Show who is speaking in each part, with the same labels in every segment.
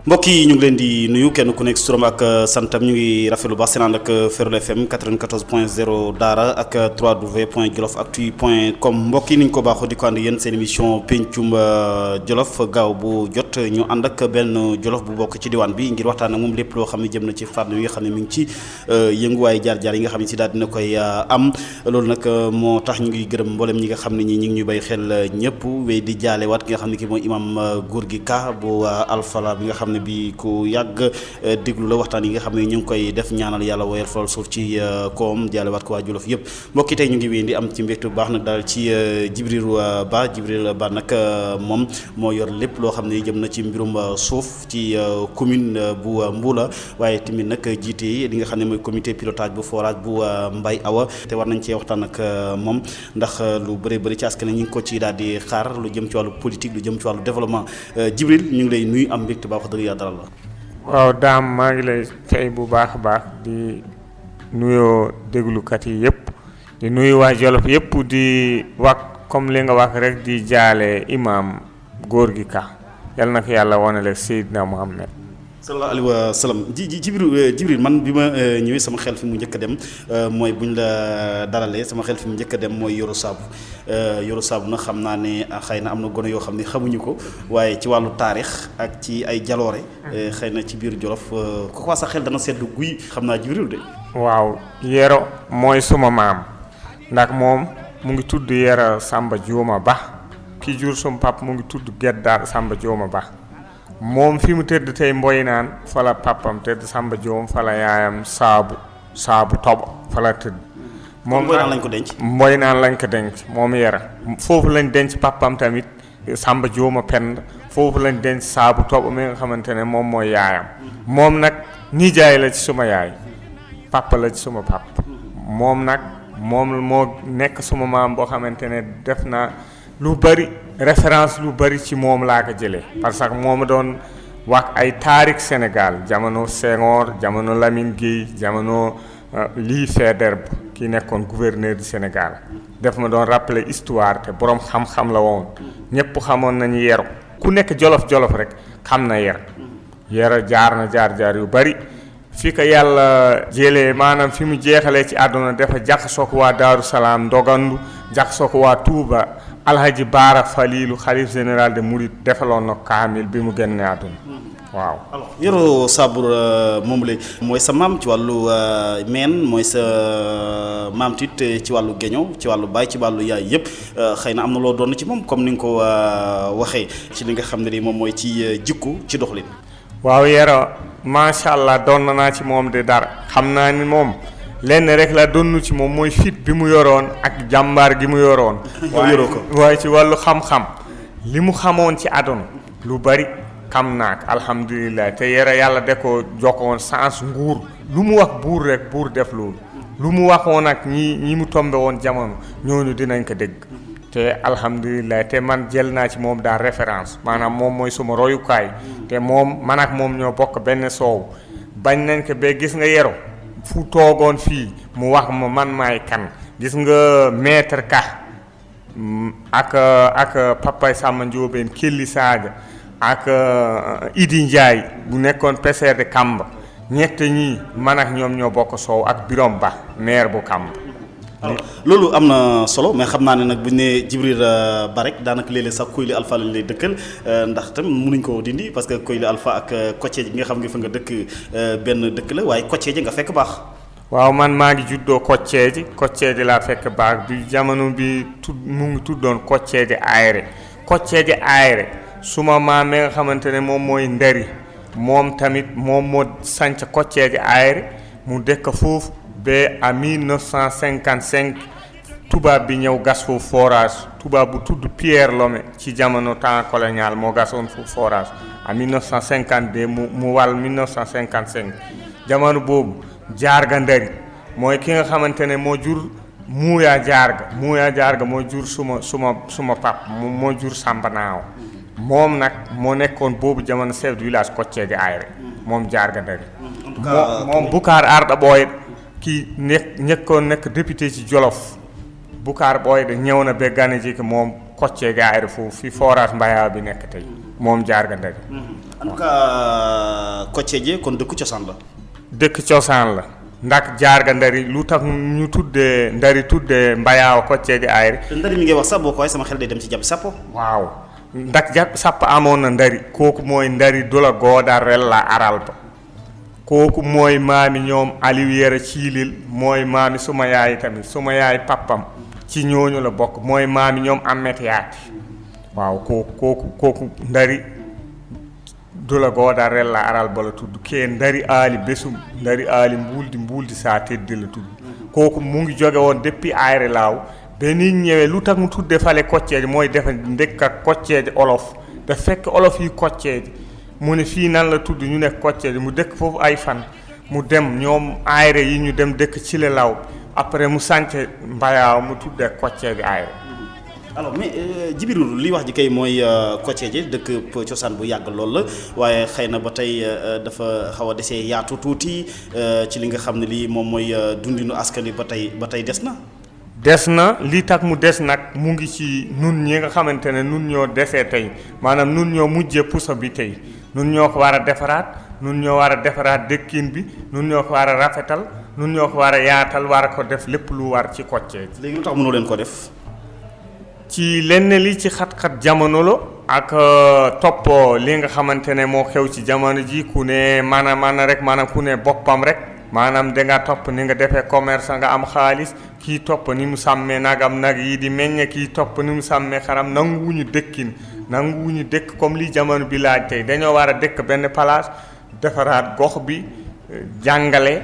Speaker 1: mbokk yi ñu ngi leen di nuyu kenn ku nekk si turam ak santam ñu ngi rafetlu baax seen ànd ak Ferlo FM 94.0 Daara ak 3w.jolofactu.com mbokk yi ni ñu ko baaxoo di ko ànd yéen seen émission pencum Jolof gaaw bu jot ñu ànd ak benn Jolof bu bokk ci diwaan bi ngir waxtaan ak moom lépp loo xam ne jëm na ci fànn yi nga xam ne mi ngi ci yënguwaay jaar-jaar yi nga xam ne si daal dina koy am loolu nag moo tax ñu ngi gërëm mboolem ñi nga xam ne ñi ñu ngi ñuy bay xel ñëpp wéy di jaale waat ki nga xam ne ki mooy imam Gorgui Ka bu Alfala bi nga xam ne bi ku yàgg déglu la waxtaan yi nga xam ne ñu ngi koy def ñaanal yàlla woyal fal suuf ci koom jaalewaat ko waa Jolof yëpp mbokki tey ñu ngi wéy di am ci mbégte bu baax nag daal ci Djibril Ba nag moom moo yor lépp loo xam ne jëm na ci mbirum suuf ci commune bu Mboula waaye tamit nag jiite li nga xam ne mooy comité pilotage bu forage bu Mbaye Awa te war nañ cee waxtaan ak moom ndax lu bëri ci askan ñu ngi ko ci daal di xaar lu jëm ci wàllu politique lu jëm ci wàllu développement Djibril ñu ngi lay nuyu am mbégte baax dëgg yàlla dara la.
Speaker 2: waaw daam maa ngi lay fay bu baax a baax di nuyoo déglukat yi yëpp di nuyu waa Jolof yëpp di wax comme li nga wax rek di jaale imam Gorgui Ka yal na ko yàlla wanale Seydina Muhammad
Speaker 1: sallallahu alayhi wa sallam Jibril man bi ma ñëwee sama xel fi mu njëkk a dem mooy buñ la dalalee sama xel fi mu njëkk a dem mooy Yoro Sabou nag xam naa ne xëy na am na gone yoo xam ne xamuñu ko waaye ci wàllu taarix ak ci ay jaloore xëy na ci biir Jolof ko waa sa xel dana seddu guy xam naa Jibril de.
Speaker 2: waaw Yero mooy suma maam ndax moom mu ngi tudd Yero Samba Jooma Ba ki jur suma pap mu ngi tudd Geddaar Samba Jooma Ba moom fi mu tëdd tey mboy naan fa la papam tëdd Samba Joom fa la yaayam saabu tobo fa la tëdd moom
Speaker 1: mboy naan lañ ko denc
Speaker 2: moom Yera foofu lañ denc papam tamit Samba Jooma Pend foofu lañ denc saabu tobo mi nga xamante ne moom mooy yaayam moom nag nijaay la ci suma yaay papa la ci suma pap moom nag moom moo nekk suma maam boo xamante ne def naa lu bari référence lu bari ci moom laa ko jëlee parce que moom doon wax ay taarix Sénégal jamono Senghor jamono Lamine Guèye jamono Ly Faidherbe ki nekkoon gouverneur du Sénégal def ma doon rappeler histoire te borom xam-xam la woon ñëpp xamoon nañu Yero ku nekk jolof rek xam na Yero jaar na jaar yu bari fi ko yàlla jëlee maanaam fi mu jeexalee ci àdduna dafa jaxasoo ko waa Daaru Salaam Ndogandu jaxasoo ko waa Touba Alhaji Baara Falilu xalif général de Mouride defaloon na kaamil bi mu génne àdduna waaw.
Speaker 1: alors Yoro Sabou moom la mooy sa maam ci wàllu meen mooy sa maam tit ci wàllu geño ci wàllu baay ci wàllu yaay yëpp xëy na am na loo doon ci moom comme ni nga ko waxee ci li nga xam ne ni moom mooy ci jikko ci doxalin.
Speaker 2: waaw Yero macha allah doon naa ci moom de dara xam naa ni moom lenn rek la doon ci moom mooy fit bi mu yoroon ak jàmbaar gi mu yoroon. waaye ci wàllu xam-xam li mu xamoon ci àdduna lu bari xam naa ko alhamdulilah te Yero yàlla de ko jokkoon sens nguur lu mu wax buur rek buur def loolu lu mu waxoon ak ñi mu tombe woon jamono ñooñu dinañ ko dégg. te alhamdulilah te man jël naa ci moom daal référence maanaam moom mooy suma royukaay te moom man ak moom ñoo bokk benn soow bañ nañ ko ba gis nga Yero fu toogoon fii mu wax ma man maay kan gis nga maître Ka ak Papay Samba Ndiobène Kelli Saga ak Idi Ndiaye bu nekkoon PCR de Kamba ñett ñii man ak ñoom ñoo bokk soow ak Birom Ba maire bu Kamba.
Speaker 1: alors loolu am na solo mais xam naa ne nag bu ñu nee Djibril Ba rek daanaka léeg-léeg sax Koyli Alpha lañ lay dëkkal ndax tam mënuñ koo dindi parce que Koyli Alpha ak Koccee ji nga xam nga fa nga dëkk benn dëkk la waaye Koccee ji nga fekk baax.
Speaker 2: waaw man maa ngi juddoo Koccee ji laa fekk baax bi jamono bi mu ngi tuddoon Koccee ji Ayre suma maam mi nga xamante ne moom mooy Ndari moom tamit moom moo sanc Koccee ji Ayre mu dëkk foofu. ba à 1955 tubaab bi ñëw gas foofu forage tubaab bu tudd Pierre Lomé ci jamono temps colonial moo gasoon foofu forage à 1952 mu wàll 1955 jamono boobu Jaarga Ndari mooy ki nga xamante ne moo jur Muuya Jaarga moo jur suma pap moo jur Samba Naaw moom nag moo nekkoon boobu jamono chef de village Koccee ji Ayre moom Jaarga Ndari moom Boucar Arda Boye ki nekk député ci Jolof Boucar Boye de ñëw na ba gane ji moom Koccé gi ayre foofu fi forage Mbayaa bi nekk tey moom Jarga Ndari.
Speaker 1: en tout cas Koccé ji kon dëkku cosaan la.
Speaker 2: dëkk cosaan la ndax Jarga Ndari lu tax ñu tuddee Ndari tuddee Mbayaa Koccé gi ayre.
Speaker 1: te Ndari mi ngi wax sax boo ko waxee sama xel day dem ci Jabi Sappo.
Speaker 2: waaw ndax Jabi Sappo amoon na Ndari kooku mooy Ndari dula gooda rella aralba kooku mooy maami ñoom Aliou Yera Ciilil mooy maami suma yaay tamit suma yaay pappam ci ñooñu la bokk mooy maami ñoom Amet Yaati waaw kooku Ndari dula gooda rella aralba la tudd kee Ndari aali besum Ndari aali mbuuldi saa teddi la tudd kooku mu ngi jóge woon depuis ayre laaw ba nit ñëwee lu tax mu tudde fale Koccé mooy defa ndekk ak Koccé olof da fekk olof yi Koccé mu ne fii nan la tudd ñu nekk Koccé mu dëkk foofu ay fan mu dem ñoom ayre yi ñu dem dëkk ci le law après mu sànce Mbayaaw mu tuddee Koccé gi ayre.
Speaker 1: alors mais Djibril li wax ji kay mooy Koccé ji dëkk cosaan bu yàgg lool la waaye xëy na ba tey dafa xaw a desee yaatu tuuti ci li nga xam ne lii moom mooy dundinu askan wi ba tey des na.
Speaker 2: des na li tax mu des nag mu ngi ci nun ñi nga xamante ne nun ñoo desee tey maanaam nun ñoo mujjee puso bi tey nun ñoo ko war a defaraat nun ñoo war a defaraat dëkkin bi nun ñoo ko war a rafetal nun ñoo ko war a yaatal war a ko def lépp lu war ci Koccé.
Speaker 1: léegi lu tax mënoo leen ko def.
Speaker 2: ci lenn li ci xat-xat jamono la ak topp li nga xamante ne moo xew ci jamono ji ku ne maanaam ku ne boppam rek maanaam da nga topp ni nga defee commerce nga am xaalis kii topp ni mu sàmmee nagam nag yi di meññe kii topp ni mu sàmmee xaram nanguwuñu dëkk comme li jamono bi laaj tey dañoo war a dëkk benn place defaraat gox bi jàngale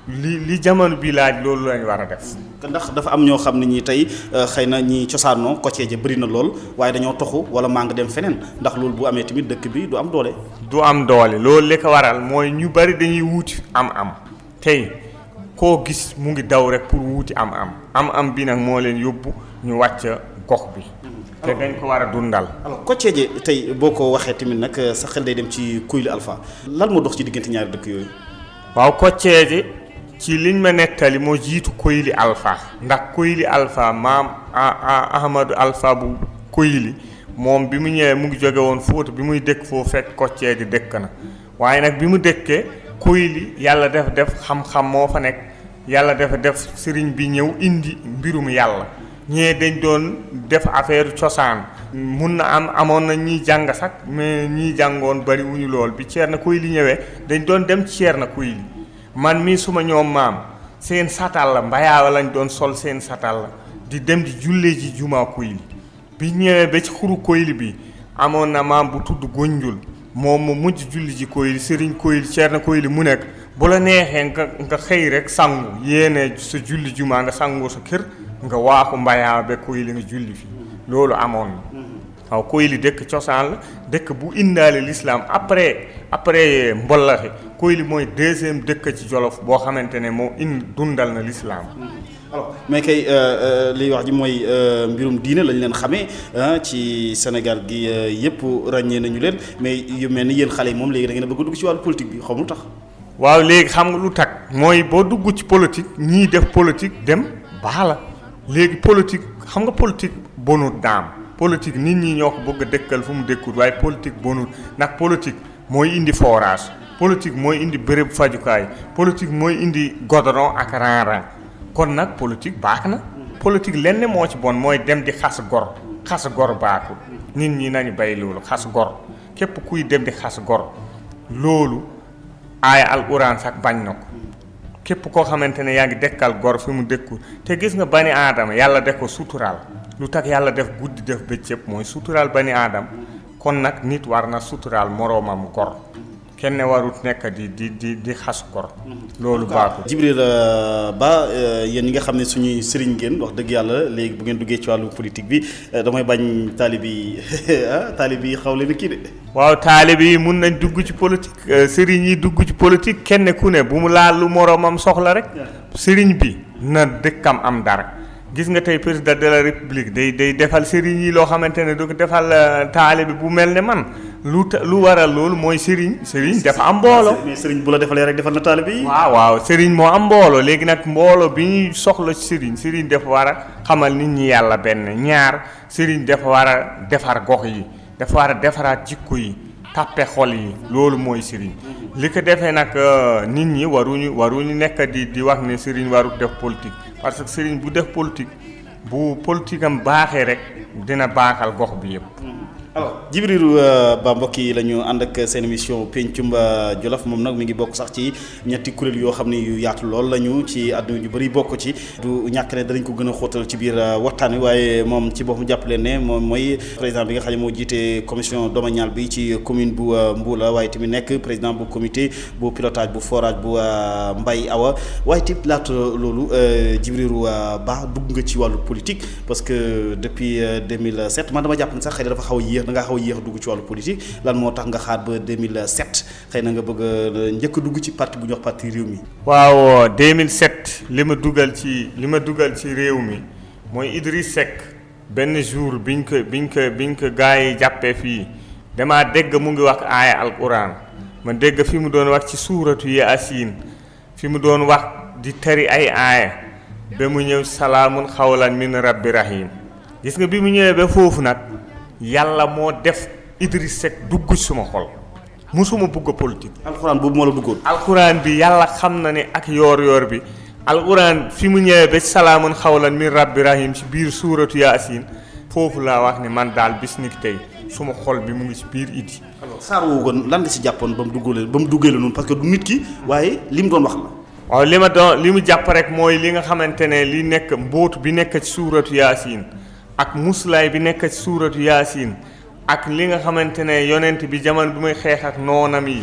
Speaker 2: li jamono bi laaj loolu lañ war a def.
Speaker 1: ndax dafa am ñoo xam ne ñi tey xëy na ñi cosaanoo Koccé ji bëri na lool waaye dañoo toxu wala maa nga dem feneen ndax loolu bu amee tamit dëkk bi du am doole.
Speaker 2: du am doole loolu li ko waral mooy ñu bari dañuy wuuti am tey koo gis mu ngi daw rek pour wuuti am bi nag moo leen yóbbu ñu wàcc gox bi. te dañ ko war a dundal.
Speaker 1: alors Koccé ji tey boo ko waxee tamit nag sa xel day dem ci Kuyli Alpha lan moo dox ci diggante ñaari dëkk yooyu.
Speaker 2: waaw Koccé ji ci liñ ma nettali moo jiitu Kuyli Alpha ndax Kuyli Alpha maam Ahmadou Alpha bu Kuyli moom bi mu ñëwee mu ngi jóge woon Fuuta bi muy dëkk foofu fekk Koccé ji dëkk na waaye nag bi mu dëkkee Kuyli yàlla def xam-xam moo fa nekk yàlla def sëriñ bi ñëw indi mbirum yàlla ñee dañ doon def affaire cosaan mun na amoon na ñiy jàng sax mais ñiy jàngoon bari wuñu lool bi Ceerno Kuyli ñëwee dañ doon dem Ceerno Kuyli man mii suma ñoom maam seen satal la Mbayaaw lañ doon sol seen satal la di dem di jullee ji jumaa Kuyli bi ñëwee ba ci xuru Kuyli bi amoon na maam bu tudd Gonjul moom mu mujj julli ji Kuyli sëriñ Kuyli Ceerno Kuyli mu nekk bu la neexee nga xëy rek sangu yéene sa julli jumaa nga sangoo sa kër nga waaxu Mbayaaw ba Kuyli nga julli fi loolu amoon na waaw Kuyli dëkk cosaan la dëkk bu indaale l'islam après Mbollaxi Kuyli mooy deuxième dëkk ci Jolof boo xamante ne moo dundal na l'islam.
Speaker 1: alors mais kay liy wax ji mooy mbirum diine lañ leen xamee ci Sénégal gi yëpp ràññee nañu leen mais yu mel ni yéen xale yi moom léegi da ngeen a bëgg a dugg ci wàllu politique bi xaw ma lu tax.
Speaker 2: waaw léegi xam nga lu tax mooy boo dugg ci politique ñii def politique dem baax la léegi politique xam nga politique bonut daam. politique nit ñi ñoo ko bëgg a dëkkal fu mu dëkkul waaye politique bonul ndax politique mooy indi forage politique mooy indi béréb fajukaay politique mooy indi goudron ak rang-rang kon nag politique baax na politique lenn moo ci bon mooy dem di xas gor baaxul nit ñi nañu bay loolu xas gor képp kuy dem di xas gor loolu aaya alquran sax bañ na ko képp koo xamante ne yaa ngi dekkal gor fi mu dëkkul te gis nga bani aadama yàlla def ko suturaal lu tax yàlla def guddi def bëccëg mooy suturaal bani aadam kon nag nit war na suturaal moroomam gor kenn warut nekk di xas gor loolu baaxul.
Speaker 1: Djibril Ba yéen ñi nga xam ne suñuy sëriñ ngeen wax dëgg yàlla léegi bu ngeen duggee ci wàllu politique bi damay bañ taalib yi xaw leen kii de.
Speaker 2: waaw taalib yi mun nañ dugg ci politique sëriñ yi dugg ci politique kenn ku ne bu mu laal lu moroomam soxla rek sëriñ bi na dëkkam am dara. gis nga tey président de la république day defal sëriñ yi loo xamante ne du ko defal taalibe bu mel ne man lu waral loolu mooy sëriñ dafa am mbooloo.
Speaker 1: mais sëriñ bu la defalee rek defal na taalibe yi.
Speaker 2: waaw sëriñ moo am mbooloo léegi nag mbooloo bi ñuy soxla sëriñ dafa war a xamal nit ñi yàlla benn ñaar sëriñ dafa war a defar gox yi dafa war a defaraat jikko yi tàppe xol yi loolu mooy sëriñ li ko defee nag nit ñi waruñu nekk di wax ne sëriñ warut def politique parce que sëriñ bu def politique bu politique am baaxee rek dina baaxal gox bi yëpp.
Speaker 1: alors Djibril Ba mbokk yi la ñu ànd ak seen émission pencum Jolof moom nag mi ngi bokk sax ci ñetti kuréel yoo xam ne yu yaatu lool lañu ci àdduna ñu bëri bokk ci du ñàkk ne danañ ko gën a xóotal ci biir waxtaan wi waaye moom ci boppam jàpp leen ne moom mooy président bi nga xam ne moo jiite commission domaniale bi ci commune bu Mboula waaye tamit nekk président bu comité bu pilotage bu forage bu Mbaye Awa waaye tamit laata loolu Djibril Ba dugg nga ci wàllu politique parce que depuis 2007 man dama jàpp ne sax xëy na dafa xaw a yéex da ngaa xaw a yéex dugg ci wàllu politique lan moo tax nga xaar ba 2007 xëy na nga bëgg a njëkk dugg ci parti bu ñuy wax parti réew mi.
Speaker 2: waaw 2007 li ma dugal ci réew mi mooy Idriss Seck benn jour biñ ko gars yi jàppee fii damaa dégg mu ngi wax aaya alquran ma dégg fi mu doon wax ci suuratu Yaasin fi mu doon wax di tari ay aaya ba mu ñëw salaamun xawlan min rabbi rahim gis nga bi mu ñëwee ba foofu nag. yàlla moo def Idriss Seck dugg suma xol musuma bugg a politique.
Speaker 1: alxuraan boobu moo la duggoon.
Speaker 2: alxuraan bi yàlla xam na ne ak yoor bi alxuraan fi mu ñëwee ba salaamun xawlan min rabbi rahim ci biir suuratu Yaasin foofu laa wax ne man daal bis ni tey suma xol bi mu ngi ci biir Idi.
Speaker 1: alors saar woowu kon lan nga si jàppoon ba mu duggee la noonu parce que du nit ki waaye li mu doon wax la.
Speaker 2: waaw li mu jàpp rek mooy li nga xamante ne li nekk mbóot bi nekk ci suuratu Yaasin ak muslaay bi nekk ci suuratu Yaasin ak li nga xamante ne yonent bi jamono bi muy xeex ak noonam yi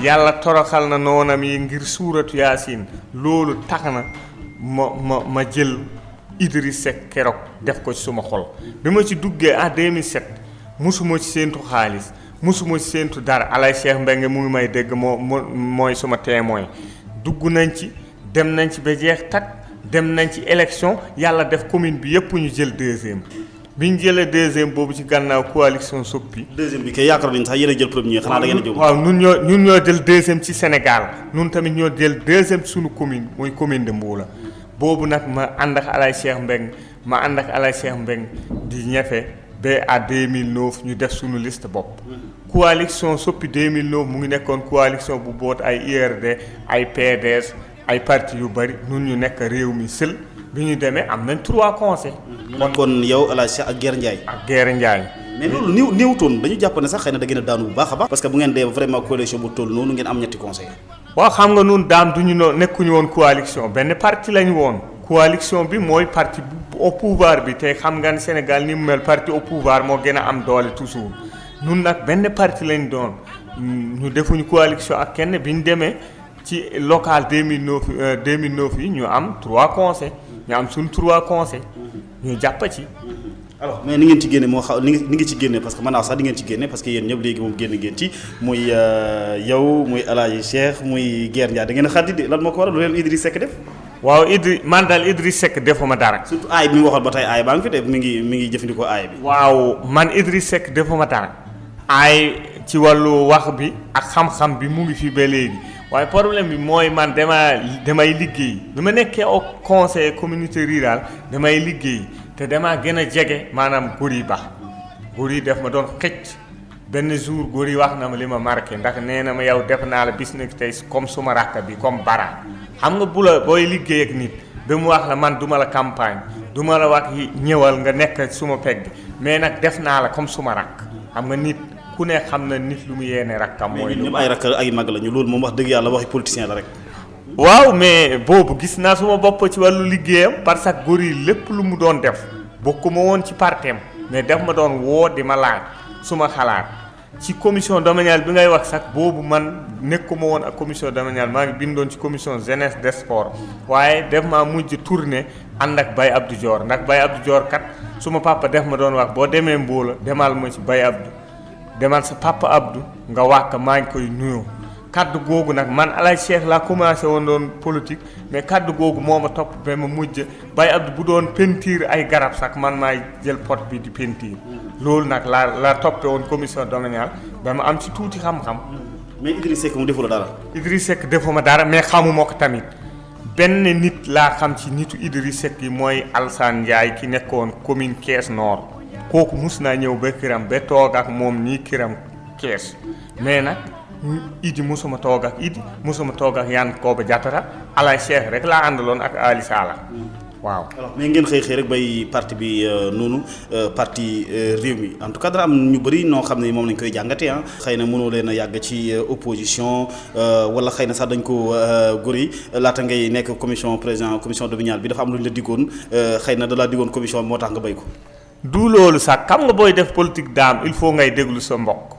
Speaker 2: yàlla toroxal na noonam yi ngir suuratu Yaasin loolu tax na ma jël Idriss Seck keroog def ko ci suma xol bi ma ci duggee en 2007 musuma ci séentu xaalis musuma ci séentu dara alay Cheikh Mbengue mu ngi may dégg mooy suma témoin dugg nañ ci dem nañ ci ba jeex takk dem nañ ci élection yàlla def commune bi yëpp ñu jël deuxième bi ñu jëlee deuxième boobu ci gannaaw coalition Soppi.
Speaker 1: deuxième bi kay yaakaar nañ sax yéen a jël premier xanaa da ngeen a jóg.
Speaker 2: waaw ñun ñoo jël deuxième ci Sénégal ñun tamit ñoo jël deuxième suñu commune mooy commune de Mboula boobu nag ma ànd ak Alay Cheikh Mbeng di ñefe ba à 2009 ñu def suñu liste bopp. coalition Soppi 2009 mu ngi nekkoon coalition bu boot ay IRD ay PDS. ay parti yu bari nun ñu nekk réew mi sël bi ñu demee am nañ 3 conseils.
Speaker 1: kon yow El Hadj Cheikh ak Guère Ndiaye. mais loolu néewtoon dañu jàpp ne sax xëy na da ngeen a daanu bu baax a baax. parce que bu ngeen dee vraiment coalition bu toll noonu ngeen am ñetti conseils.
Speaker 2: waaw xam nga nun daam duñu nekkuñu woon coalition benn parti lañu woon. coalition bi mooy parti au pouvoir bi te xam nga ne Sénégal ni mu mel parti au pouvoir moo gën a am doole toujours nun nag benn parti lañ doon ñu defuñu coalition ak kenn bi ñu demee. ci local 2009 yi ñu am 3 conseils ñu am suñ 3 conseils ñu jàpp ci.
Speaker 1: alors mais ni ngeen ci génne moo xaw ni ngi ci génne parce que mën naa sax di ngeen ci génne parce que yéen ñëpp léegi moom génn ngeen ci muy yow muy El Hadj Cheikh muy Guère Ndiaye da ngeen a xaddi de lan moo ko waral lu leen Idriss Seck def.
Speaker 2: waaw man daal Idriss Seck defuma dara.
Speaker 1: surtout aay bi mu waxoon ba tey aay baa ngi fi de mi ngi jëfandikoo aay bi.
Speaker 2: waaw man Idriss Seck defuma dara. aay ci wàllu wax bi ak xam-xam bi mu ngi fi ba léegi. waaye problème bi mooy man damay liggéey bi ma nekkee au conseil communauté rurale damay liggéey te damaa gën a jege maanaam góor yi def ma doon xëcc benn jour góor yi wax na ma li ma marqué ndax nee na ma yow def naa la bis nekk tey comme suma rakk bi comme bara xam nga booy liggéey ak nit ba mu wax la man duma la campagne duma la wax ñëwal nga nekk suma pegg mais nag def naa la comme suma rakk xam nga nit ku ne xam na nit lu mu yéene rakkam mooy lu
Speaker 1: ñëpp ay rakk ay mag lañu loolu moom wax dëgg yàlla waxi politicien la rek.
Speaker 2: waaw mais boobu gis naa suma bopp ci wàllu liggéeyam parce que góor yi lépp lu mu doon def bokkuma woon ci parteem mais def ma doon woo di ma laaj suma xalaat ci commission domaniale bi ngay wax sax boobu man nekkuma woon ak commission domaniale maa ngi bindoon ci commission jeunesse des sports waaye def maa mujj tourné ànd ak Baye Abdou Dior ndax Baye Abdou Dior kat suma papa def ma doon wax boo demee Mboula demal ma ci Baye Abdou demal sa papa Abdou nga wàkk maa ngi koy nuyoo kaddu googu nag man Alay Cheikh laa commencé woon doon politique mais kaddu googu moo ma topp ba ma mujj Baye Abdou bu doon peinture ay garab sax man maay jël pot bi di peinture loolu nag laa toppee woon commission domaniale dama am ci tuuti xam-xam.
Speaker 1: mais Idriss Seck mu defu la dara.
Speaker 2: Idriss Seck defuma dara mais xamuma ko tamit benn nit laa xam ci nitu Idriss Seck yi mooy Alassane Ndiaye ki nekkoon commune Thiès Nord kooku mus naa ñëw ba këram ba toog ak moom nii këram Thiès mais nag Idi musuma toog ak Idi musuma toog ak Yankhoba Diattara Alaye Cheikh rek laa àndaloon ak Ali Sala waaw.
Speaker 1: alors mais ngeen xëy rek bay parti bi noonu parti Rewmi en tout cas dara am ñu bëri noo xam ne moom lañ koy jàngatee ah. xëy na mënoo leen a yàgg ci opposition wala xëy na sax dañ ko góri laata ngay nekk président commission domaniale bi dafa am lu ñu la diggoon xëy na da laa diggoon commission bi moo tax nga béy ko.
Speaker 2: du loolu sax xam nga booy def politique daam il faut ngay déglu sa mbokk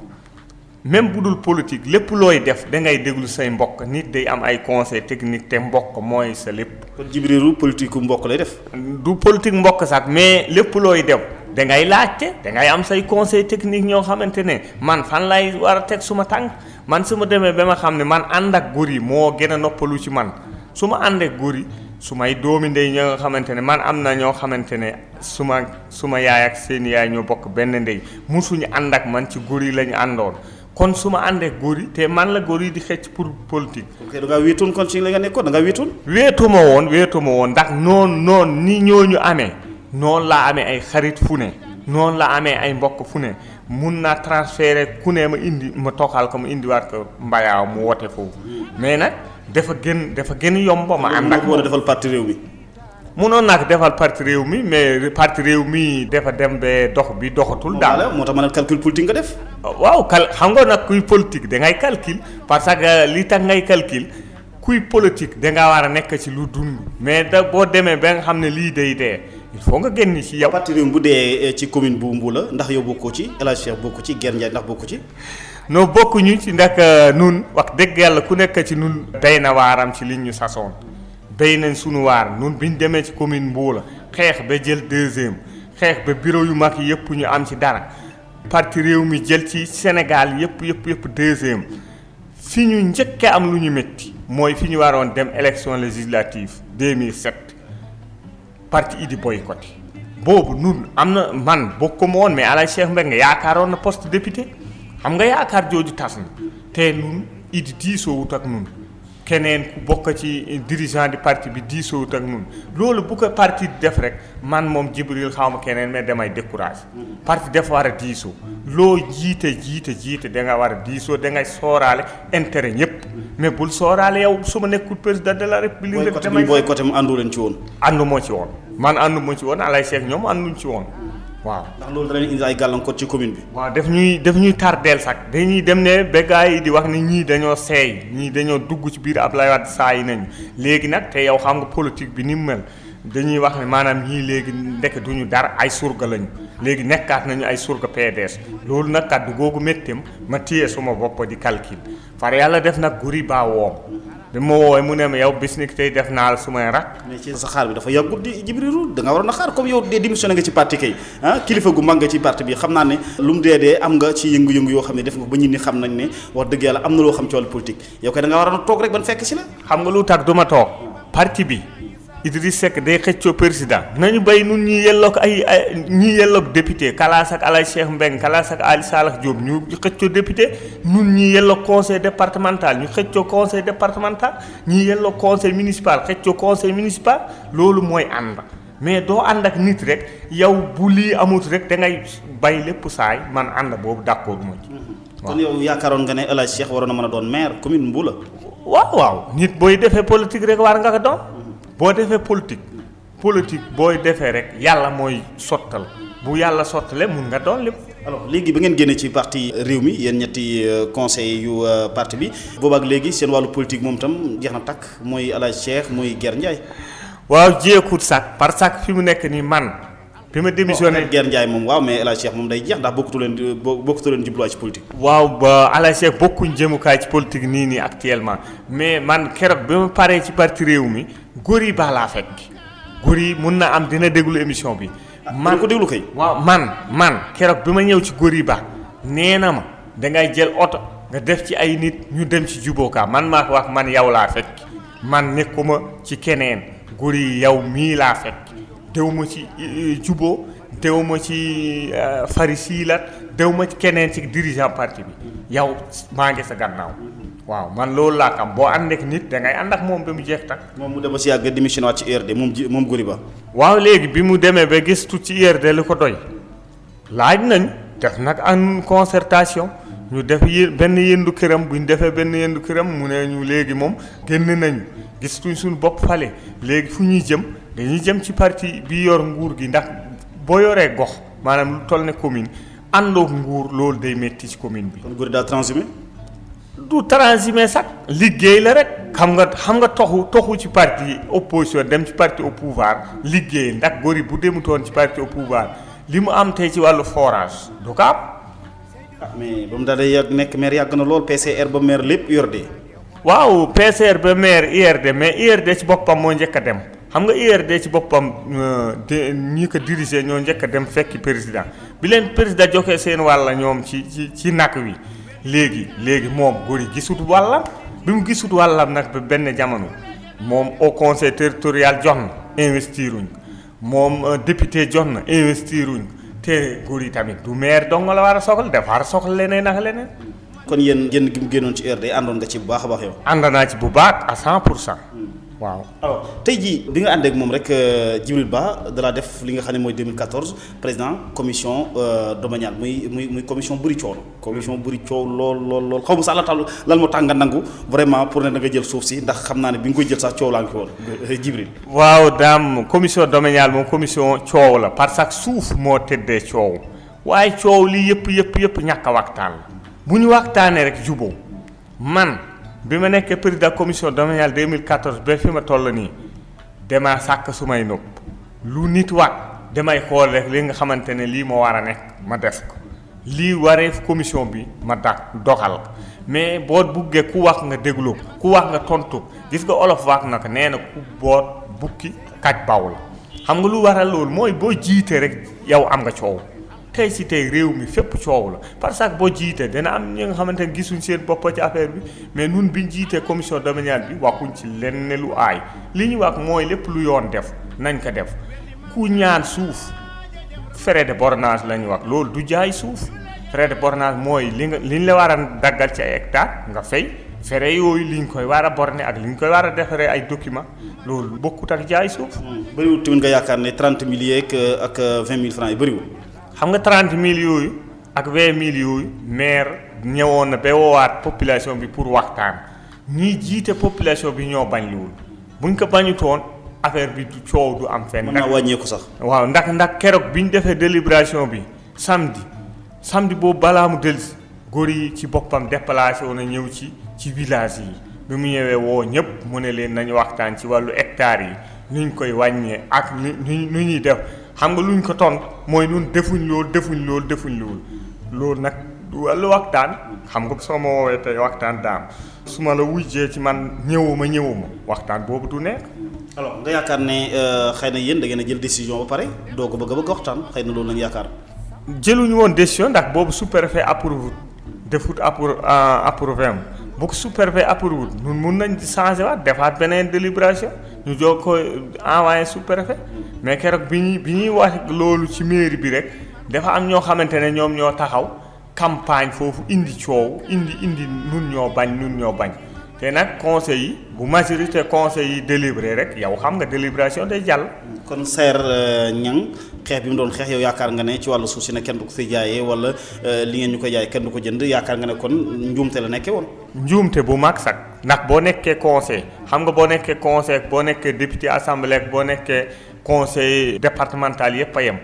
Speaker 2: même bu dul politique lépp looy def da ngay déglu say mbokk nit day am ay conseil technique te mbokk mooy sa lépp.
Speaker 1: kon Djibril politique ku mbokk lay def.
Speaker 2: du politique mbokk sax mais lépp looy def da ngay laajte da ngay am say conseil technique ñoo xamante ne man fan lay war a teg suma tànk man su ma demee ba ma xam ne man ànd ak góor yi moo gën a noppalu ci man su ma ànd ak góor yi su may doomi ndey ñoo nga xamante ne man am na ñoo xamante ne suma yaay ak seen yaay ñoo bokk benn ndey musuñu ànd ak man ci góor yi lañu àndoon kon su ma àndee góor yi te man la góor yi di xëcc pour politique.
Speaker 1: ok da ngaa wéetoon kon ci la nga nekkoon da ngaa wéetoon.
Speaker 2: wéetuma woon ndax noonu ni ñooñu amee noonu laa amee ay xarit fu ne noonu la amee ay mbokk fu ne mun naa transférer ku ne ma toxal ko mu indiwaat ko mbayaaw mu wote foofu mais nag dafa gën yomb ma ànd ak
Speaker 1: war a defal parti Rewmi.
Speaker 2: munoon naa ko defal parti Rewmi mais parti Rewmi dafa dem ba dox bi doxatul daal.
Speaker 1: moo tax ma ne calcul politique nga def.
Speaker 2: waaw xam nga nag kuy politique da ngay calcul parce que li tax ngay calcul kuy politique da ngaa war a nekk ci lu dund mais boo demee ba nga xam ne lii day dee il faut nga génn ci yow.
Speaker 1: parti Rewmi bu dee ci commune bu Mboula ndax yow bokkoo ci El Hadj Cheikh bokku ci Guère Ndiaye ndax bokku ci.
Speaker 2: non bokkuñu ci ndax nun wax dëgg yàlla ku nekk ci nun day na waaram ci liñ ñu sasoon béy nañ sunu waar nun biñ demee ci commune Mboula xeex ba jël deuxième xeex ba bureau yu mag yi yëpp ñu am ci dara parti Rewmi jël ci Sénégal yëpp deuxième fi ñu njëkkee am lu ñu métti mooy fi ñu waroon dem élection législative 2007 parti Idi boycotté boobu nun am na man bokkuma woon mais Alaye Cheikh Mbengue yaakaaroon na poste député xam nga yaakaar jooju tas na te nun Idi diisoowut ak nun keneen ku bokk ci dirigeant di parti bi diisoowut ak nun loolu bu ko parti def rek man moom Djibril xaw ma keneen mais damay découragé parti dafa war a diisoo loo jiite da nga war a diisoo da ngay sooraale intérêt ñëpp mais bul sooraale yow su ma nekkul président de la république rek damay
Speaker 1: boycotté mu àndu leen ci woon.
Speaker 2: àndu moo ci woon man àndu moo ci woon Alaye Cheikh ñoom ànduñ ci woon waaw.
Speaker 1: ndax loolu da leen indi ay gàllankoor ci commune bi.
Speaker 2: waaw daf ñuy tardeel sax dañuy dem ne ba gars yi di wax ni ñii dañoo seey ñii dañoo dugg ci biir Abdoulaye Wade saa yi nañu léegi nag te yow xam nga politique bi ni mu mel dañuy wax ne maanaam ñii léegi ndekk duñu dara ay surga lañu léegi nekkaat nañu ay surga PDS loolu nag kàddu googu méttam ma téye suma bopp di calcul far yàlla def nag guri baa woom bi ma woowee mu ne ma yow bis ni tey def naa la su may rak.
Speaker 1: mais ci sa xaar bi dafa yàggut di Djibril da nga waroon a xaar comme yow de démissionné nga ci parti kay kilifa gu mag nga ci parti bi xam naa ne lu mu dee am nga ci yëngu-yëngu yoo xam ne def nga ba ñit ñi xam nañ ne wax dëgg yàlla am na loo xam ci wàllu politique yow kay da nga waroon a toog rek ban fekk si la.
Speaker 2: xam nga lu tax du ma toog parti bi Idriss Seck day xëccoo président nañu bay nun ñi yelloog ñi yelloog député Kalaas ak Alaye Cheikh Mbengue Kalaas ak Ali Salah Diop ñu xëccoo député nun ñi yelloog conseil départemental ñu xëccoo conseil départemental ñi yelloog conseil municipal xëccoo conseil municipal loolu mooy ànd mais doo ànd ak nit rek yow bu lii amut rek da ngay bay lépp saay man ànd boobu d'accord moo ci.
Speaker 1: kon yow yaakaaroon nga ne El Hadj Cheikh waroon na mën a doon maire commune Mboula.
Speaker 2: waaw nit booy defee politique rek war nga ko doon. boo defee politique booy defee rek yàlla mooy sottal bu yàlla sottalee mun nga doon lépp.
Speaker 1: alors léegi ba ngeen génnee ci parti Rewmi yéen ñetti conseil yu parti bi boobaak léegi seen wàllu politique moom itam jeex na takk mooy El Hadj Cheikh muy Guère Ndiaye.
Speaker 2: waaw jéekut sax parce que fi mu nekk nii man. bi ma démissionné
Speaker 1: Guère Ndiaye moom waaw mais El Hadj Cheikh moom day jeex ndax bokkatu leen jubluwaay ci politique.
Speaker 2: waaw ba El Hadj Cheikh bokkuñ jëmukaay ci politique nii actuellement mais man keroog bi ma paree ci parti Rewmi góor yi baa laa fekk góor yi mun na am dina déglu émission bi.
Speaker 1: man ko déglu kay.
Speaker 2: waaw man keroog bi ma ñëw ci góor yi baa nee na ma dangay jël oto nga def ci ay nit ñu dem ci jubóokaa man maa ko wax man yow laa fekk man nekkuma ci keneen góor yi yow mii laa fekk. dew ma ci juboo dew ma ci farisiilat dew ma ci keneen ci dirigeant parti bi yow maa ngi sa gannaaw waaw man loolu laa xam boo ànd ak nit da ngay ànd ak moom ba mu jeex tak
Speaker 1: moom mu dem ba si yàgg démission waat ci URD moom Goury Ba.
Speaker 2: waaw léegi bi mu demee ba gistu ci URD li ko doy laaj nañ def nag en concertation ñu def benn yëndu këram bu ñu defee benn yëndu këram mu ne ñu léegi moom génn nañu gistuñ suñu bopp fale léegi fu ñuy jëm dañuy jëm ci parti bi yor nguur gi ndax boo yoree gox maanaam lu toll ne commune àndoog nguur loolu day métti ci commune bi.
Speaker 1: kon Goury daal transhumé.
Speaker 2: du transhumé sax liggéey la rek xam nga toxu ci parti opposition dem ci parti au pouvoir liggéey ndax Goury bu demutoon ci parti au pouvoir li mu am tey ci wàllu forage du ko am.
Speaker 1: mais ba mu daal di nekk maire yàgg na lool PCR ba maire lépp URD.
Speaker 2: waaw PCR ba maire URD mais URD ci boppam moo njëkk a dem xam nga URD ci boppam ñi ko diriger ñoo njëkk a dem fekki président bi leen président joxe seen wàll ñoom ci nak wi léegi moom Goury gisut wàllam bi mu gisut wàllam nag ba benn jamono moom au conseil territorial jox na investiruñ moom député jox na investiruñ te Goury tamit du maire dong la war a soxla dafa war a soxla leneen ak leneen.
Speaker 1: kon yéen génn gi mu génnoon ci URD àndoon nga ci bu baax a baax yow.
Speaker 2: ànd naa ci bu baax à 100%. waaw
Speaker 1: alors tey jii bi nga ànd ak moom rek Djibril Ba da def li nga xam ne mooy 2014 président commission domaniale muy commission bëri coow la. commission bëri coow lool xaw ma sax lan moo tax nga nangu vraiment pour ne da nga jël suuf si ndax xam naa ne bi nga koy jël sax coow laa ngi fi woon Djibril.
Speaker 2: waaw daam commission domaniale moom commission coow la parce que suuf moo tëddee coow waaye coow li yëpp ñàkk a waxtaan la bu ñu waxtaanee rek jubóo man. bi ma nekkee président commission domaniale 2014 ba fi ma toll nii damaa sàkk su may nopp lu nit wax damay xool rek li nga xamante ne lii moo war a nekk ma def ko lii waree commission bi ma doxal mais boo buggee ku wax nga déglu ku wax nga tontu gis nga olof wax na ko nee na ku boot bukki kaj baw la xam nga lu waral loolu mooy boo jiitee rek yow am nga coow tey si tey réew mi fépp coow la parce que boo jiitee dana am ñi nga xamante ne gisuñ seen bopp ci affaire bi mais nun biñ jiitee commission domaniale bi waxuñ ci lenn lu aay li ñu wax mooy lépp lu yoon def nañ ko def ku ñaan suuf frais de bornage la ñu wax loolu du jaay suuf frais de bornage mooy liñ la war a daggal ci ay hectare nga fay frais yooyu liñ koy war a borné ak liñ koy war a defaree ay document loolu bokkut ak jaay suuf.
Speaker 1: bëriwul tamit nga yaakaar ne 30 000 ak 20 000 francs yi bëriwul.
Speaker 2: xam nga 30 000 yooyu ak 20 000 yooyu maire ñëwoon na ba woowaat population bi pour waxtaan ñii jiite population bi ñoo bañ loolu buñ ko bañutoon affaire bi du coow du am fenn.
Speaker 1: mën naa wàññeeku sax.
Speaker 2: waaw ndax keroog bi ñu defee délibération bi samedi boobu balaa mu dellusi Goury yi ci boppam déplacé woon na ñëw ci village yi bi mu ñëwee woo ñëpp mu ne leen nañu waxtaan ci wàllu hectares yi nuñ koy wàññee ak nu ñuy def. xam nga luñ ko ton mooy nun defuñ loolu nag du wàllu waxtaan xam nga soo ma woowee tey waxtaan daam su ma la wujjee ci man ñëwuma waxtaan boobu du nekk.
Speaker 1: alors nga yaakaar ne xëy na yéen da ngeen a jël décision ba pare doo ko bëgg waxtaan xëy na loolu lañ yaakaar.
Speaker 2: jëluñu woon décision ndax boobu sous-préfet approuvé defut approuvé am bu ko sous-préfet approuvé nun mun nañ changé waat defaat beneen délibération ñu jox ko envoyé sous-préfet mais keroog bi ñuy wax loolu ci mairie bi rek dafa am ñoo xamante ne ñoom ñoo taxaw campagne foofu indi coow indi nun ñoo bañ te nag conseil yi bu majorité conseil yi délibéré rek yow xam nga délibération day jàll.
Speaker 1: kon Saer Niang xeex bi mu doon xeex yow yaakaar nga ne ci wàllu suuf si ne kenn du ko fi jaayee wala li ngeen ñu koy jaay kenn du ko jënd yaakaar nga ne kon njuumte la nekkee woon.
Speaker 2: njuumte bu mag sax ndax boo nekkee conseil xam nga boo nekkee conseil boo nekkee député assemblée boo nekkee conseil départemental yëpp a yem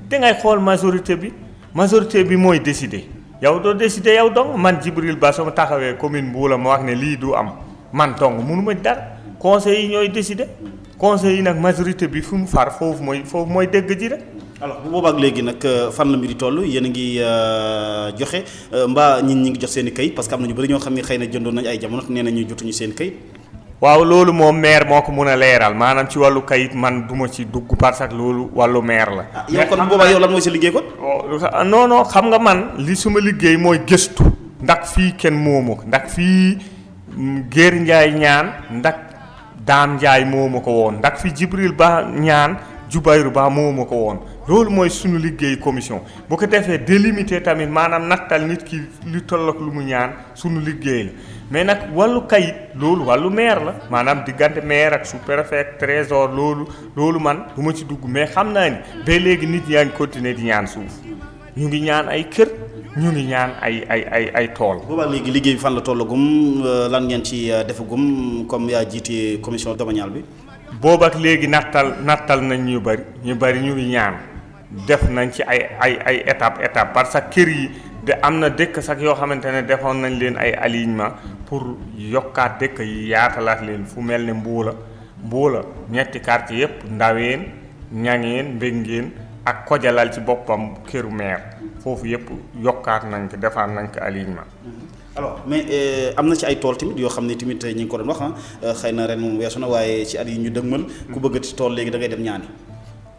Speaker 2: dangay xool majorité bi mooy décider. yow doo décider yow dong man Djibril Ba sama taxawee commune Mboula ma wax ne lii du am man dong mënu ma dara conseil yi ñooy décider conseil yi nag majorité bi fu mu far foofu mooy dégg ji rek.
Speaker 1: alors bu boobaak léegi nag fan la mbiri toll yéen a ngi joxe mbaa ñi ngi jox seen i kayit parce que am na ñu bëri ñoo xam ne xëy na jëndoon nañ ay jamono nee nañu jotuñu seen kayit.
Speaker 2: waaw loolu moom maire moo ko mun a leeral maanaam ci wàllu kayit man duma ci dugg parce que loolu wàllu maire la.
Speaker 1: yow kon boobaa yow lan mooy sa liggéey kon.
Speaker 2: non xam nga man li suma liggéey mooy gëstu ndax fii kenn moomu ko ndax fii Géer Njaay ñaan ndax Daam Njaay moomu ko woon ndax fii Jibril Ba ñaan Jubayru Ba moomu ko woon loolu mooy suñu liggéey commission bu ko defee délimité tamit maanaam nattal nit ki lu tollook lu mu ñaan suñu liggéey la mais nag wàllu kayit loolu wàllu maire la maanaam diggante maire ak sous-préfet ak trésor loolu man du ma ci dugg mais xam naa ni ba léegi nit yaa ngi continuer di ñaan suuf ñu ngi ñaan ay kër ñu ngi ñaan ay tool.
Speaker 1: boobaa léegi liggéey bi fan la tollagum lan ngeen ci defagum comme yaa jiite commission domaniale bi.
Speaker 2: boobu ak léegi nattal nañ ñu bari ñu ngi ñaan def nañ ci ay étape parce que kër yi de am na dëkk sax yoo xamante ne defoon nañ leen ay alignement pour yokkaat dëkk yi yaatalaat leen fu mel ne Mbuula ñetti quartier yëpp Ndaween Ñangeen Mbéngeen ak Kojalal ci boppam këru maire foofu yëpp yokkaat nañ ko defaat nañ ko alignement.
Speaker 1: alors mais am na ci ay tool tamit yoo xam ne tamit ñi ngi ko doon wax xëy na ren moom weesu na waaye ci at yi ñu dëgmal ku bëggati tool léegi da ngay dem ñaani.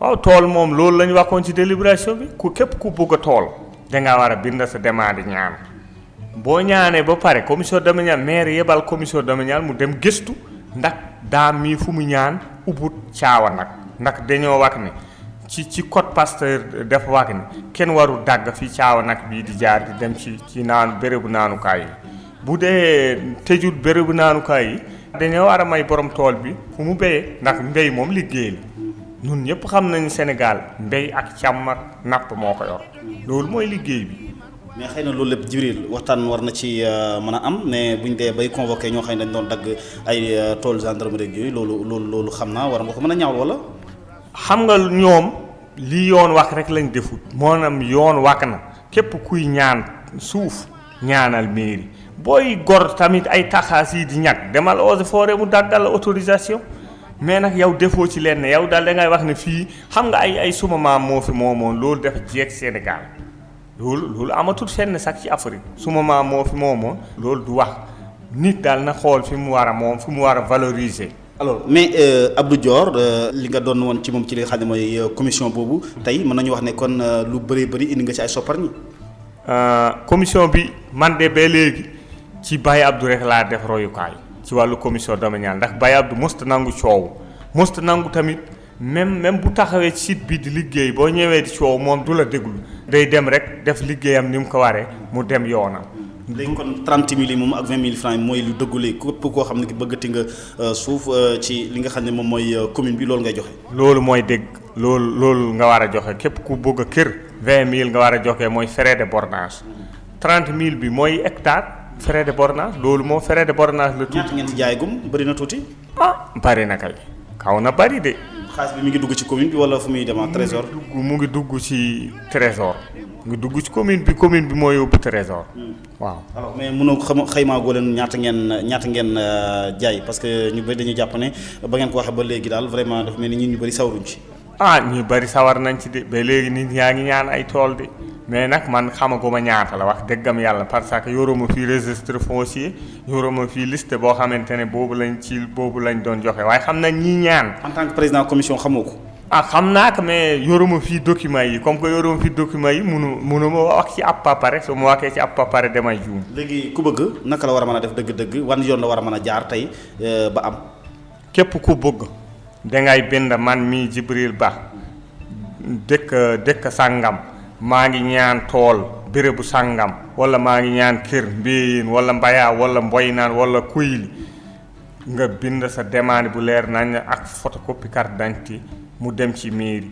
Speaker 2: waaw tool moom loolu la ñu waxoon ci délibération bi képp ku bëgg a tool dangaa war a bind sa demande ñaan boo ñaanee ba pare commission domaniale maire yebal commission domaniale mu dem gëstu ndax daa mii fu mu ñaan ubut caawa nag ndax dañoo wax ne ci code Pasteur dafa wax ni kenn warul dagg fi caawa nag bii di jaar di dem ci naan bérébu naanukaay yi bu dee tëjut bérébu naanukaay yi dañoo war a may borom tool bi fu mu béyee ndax mbéy moom liggéey la ñun ñëpp xam nañu Sénégal mbéy ak càmm ak napp moo ko yor loolu mooy liggéey bi.
Speaker 1: mais xëy na loolu lépp Djibril waxtaan war na ci mën a am ne buñ dee bay convoqué ñoo xam ne dañ doon dagg ay tool gendarmerie yooyu loolu xam naa war nga ko mën a ñaawal wala.
Speaker 2: xam nga ñoom li yoon wax rek lañ defut maanaam yoon wax na képp kuy ñaan suuf ñaanal mairie booy gor tamit ay taxaas yi di ñàkk demal eaux et forêts mu daggal la autorisation mais nag yow defoo ci leen ne yow daal da ngay wax ne fii xam nga ay suma maam moo fi moomoon loolu dafa jeeg Sénégal loolu amatul fenn sax ci Afrique suma maam moo fi moomoon loolu du wax nit daal na xool fi mu war a moom fi mu war a valoriser.
Speaker 1: alors mais Abdou Dior li nga doon woon ci moom ci li nga xam ne mooy commission boobu tey mën nañu wax ne kon lu bëri indi nga ci ay soppar ñi.
Speaker 2: commission bi man de ba léegi ci Baye Abdou rek laa def royukaay ci wàllu commission domaniale ndax Baye Abdou mosta nangu coow mosta nangu tamit même bu taxawee ci site bi di liggéey boo ñëwee di coow moom du la déglu day dem rek def liggéeyam ni mu ko waree mu dem yoonam.
Speaker 1: léegi kon 30 000 yi moom ak 20 000 francs yi mooy lu dëggulee képp koo xam ne ki bëggati nga suuf ci li nga xam ne moom mooy commune bi loolu ngay joxe.
Speaker 2: loolu mooy dégg loolu nga war a joxe képp ku bëgg a kër 20 000 nga war a joxe mooy frais de bornage 30 000 bi mooy hectare frais de bornage loolu moo frais de bornage la tuuti.
Speaker 1: ñaata ngeen ci jaay gum bëri na tuuti.
Speaker 2: bari na kay kaw na bari de.
Speaker 1: xaalis bi mi ngi dugg ci commune bi wala fu muy dem trésor.
Speaker 2: mu ngi dugg ci trésor. mu ngi dugg ci commune bi moo yóbbu trésor. waaw
Speaker 1: alors mais mënoo xaymaa goo leen ñaata ngeen jaay parce que ñu bëri dañuy jàpp ne ba ngeen ko waxee ba léegi daal vraiment dafa mel ni ñu bëri sawaruñ ci.
Speaker 2: ñu bëri sawar nañ ci de ba léegi nit ñaa ngi ñaan ay tool de mais nag man xamaguma ñaata la wax dëggam yàlla parce que yoruma fii registre foncier yoruma fii liste boo xamante ne boobu lañ doon joxe waaye xam nañ ñi ñaan.
Speaker 1: en tant que président commission xamoo ko.
Speaker 2: xam naa ko mais yoruma fii document yi comme que yoruma fii document yi munu ma wax ci ab pare su ma waxee ci ab pare damay juum.
Speaker 1: léegi ku bëgg naka la war a mën a def dëgg-dëgg wan yoon la war a mën a jaar tey ba am.
Speaker 2: képp ku bëgg dangay bind man mii Djibril Ba dëkk sàngam maa ngi ñaan tool bérébu sàngam wala maa ngi ñaan kër mbéyeen wala mbayaa wala mboynaan wala kuyli nga bind sa demande bu leer nañ ak photocopie carte d'identité mu dem ci mairie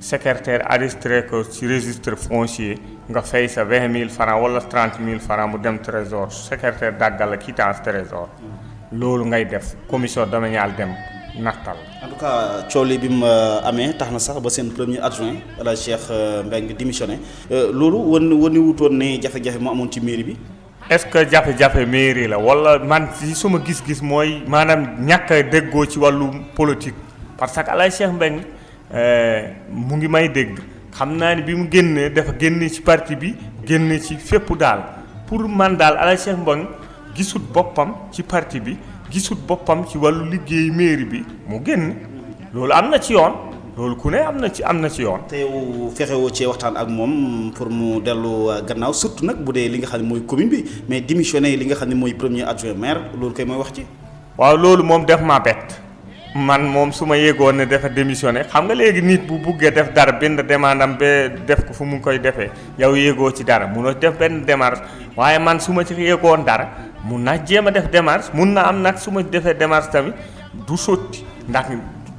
Speaker 2: secrétaire enregistré ko ci registre foncier nga fay sa 20 000 francs wala 30 000 francs mu dem trésor secrétaire dàggal la quittance trésor loolu ngay def commission domaniale dem nattal.
Speaker 1: en tout cas coole bi mu amee tax na sax ba seen premier adjoint El Hadj Cheikh Mbengue démissionné loolu wane wutoon ne jafe-jafe mu amoon ci mairie bi.
Speaker 2: est-ce que jafe-jafe mairie la wala man ci suma gis-gis mooy maanaam ñàkk a déggoo ci wàllu politique parce que El Hadj Cheikh Mbengue mu ngi may dégg xam naa ni bi mu génnee dafa génne ci parti bi génne ci fépp daal pour man daal El Hadj Cheikh Mbengue gisut boppam ci parti bi gisut boppam ci wàllu liggéey mairie bi mu génn loolu am na ci yoon loolu ku ne am na ci yoon.
Speaker 1: te yow fexewoo cee waxtaan ak moom pour mu dellu gannaaw surtout nag bu dee li nga xam ne mooy commune bi mais démissionné li nga xam ne mooy premier adjoint maire loolu koy mooy wax ci.
Speaker 2: waaw loolu moom def maa bett man moom su ma yéegoon ne dafa démissionné xam nga léegi nit bu buggee def dara bind demande am ba def ko fu mu koy defee yow yéegoo ci dara munoo def benn démarche waaye man su ma ci yéegoon dara mun naa jéem a def démarche mun na am nag su ma defee démarche tamit du sotti ndax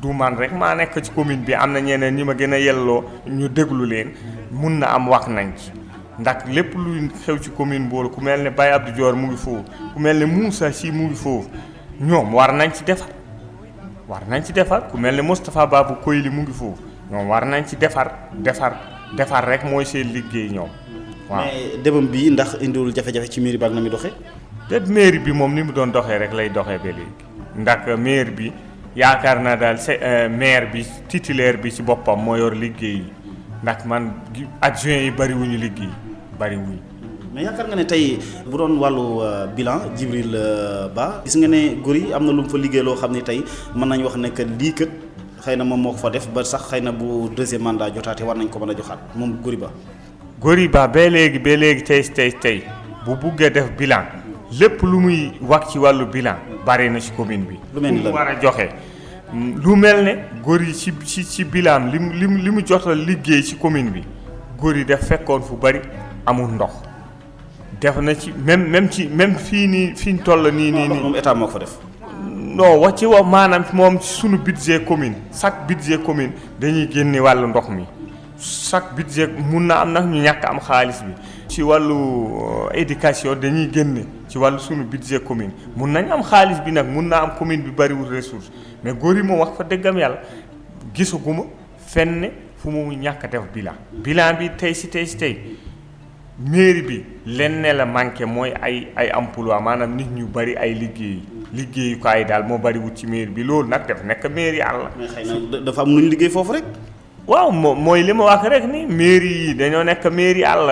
Speaker 2: du man rek maa nekk ci commune bi am na ñeneen ñi ma gën a yelloo ñu déglu leen mun na am wax nañ ci ndax lépp luy xew ci commune boolu ku mel ne Baye Abdou Dior mu ngi foofu ku mel ne Moussa Sy mu ngi foofu ñoom war nañ ci defar ku mel ne Moustapha Babou Koyli mu ngi foofu ñoom war nañ ci defar rek mooy seen liggéey ñoom waaw.
Speaker 1: mais demam bi ndax indiwul jafe-jafe ci mairie ba ak na muy doxee.
Speaker 2: te mairie bi moom ni mu doon doxee rek lay doxee ba léegi ndax maire bi yaakaar naa daal maire bi titulaire bi ci boppam moo yor liggéey yi ndax man adjoint yi bariwuñu liggéey bariwuñu.
Speaker 1: mais yaakaar nga ne tey bu doon wàllu bilan Djibril Ba gis nga ne Gory am na lu mu fa liggéey loo xam ne tey mën nañu wax ne que lii kat xëy na moom moo ko fa def ba sax xëy na bu deuxième mandat jotaate war nañ ko mën a joxaat moom Gory Ba
Speaker 2: ba léegi tey bu buggee def bilan lépp lu muy wax ci wàllu bilan bari na ci commune bi.
Speaker 1: lu mel ni la
Speaker 2: war a joxe lu mel ne Gory ci bilan li mu jotal liggéey ci commune bi Gory def fekkoon fu bari amul ndox. def na ci même fii ñu toll nii.
Speaker 1: moom état moo ko fa def.
Speaker 2: non wax maanaam moom sunu budget commune chaque budget commune dañuy génne wàllu ndox mi chaque budget mun na am nag ñu ñàkk am xaalis bi. ci wàllu éducation dañuy génne ci wàllu sunu budget commune mun nañ am xaalis bi nag mun naa am commune bi bariwul ressource mais Gory moom wax fa dëggam yàlla gisaguma fenn fu mu ñàkk a def bilan bi tey mairie bi lenn la manqué mooy ay emploi maanaam nit ñu bari ay liggéeyukaay daal moo bari wut ci mairie bi loolu nag def nekk mairie àll.
Speaker 1: mais xëy na dafa am nu ñu liggéey foofu rek.
Speaker 2: waaw mooy li ma wax rek ni mairie yi dañoo nekk mairie àll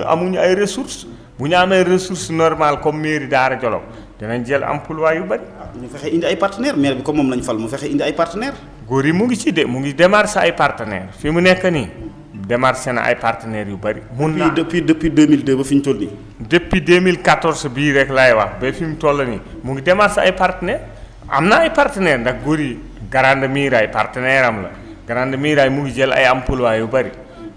Speaker 2: amuñu ay ressources bu ñu amee ressource normale comme mairie Daara Jolof dinañ jël emploi yu bari.
Speaker 1: ñu fexe indi ay partenaires maire bi comme moom lañ fal mu fexe indi ay partenaires.
Speaker 2: Gory mu ngi démarché ay partenaires fi mu nekk nii. démarché na ay partenaires yu bari. mun naa
Speaker 1: depuis 2002 ba fi ñu toll nii.
Speaker 2: depuis 2014 bii rek laay wax ba fi mu toll nii mu ngi démarché ay partenaires am na ay partenaires ndax Gory Grande Muraille partenaire am la Grande Muraille mu ngi jël ay emploi yu bari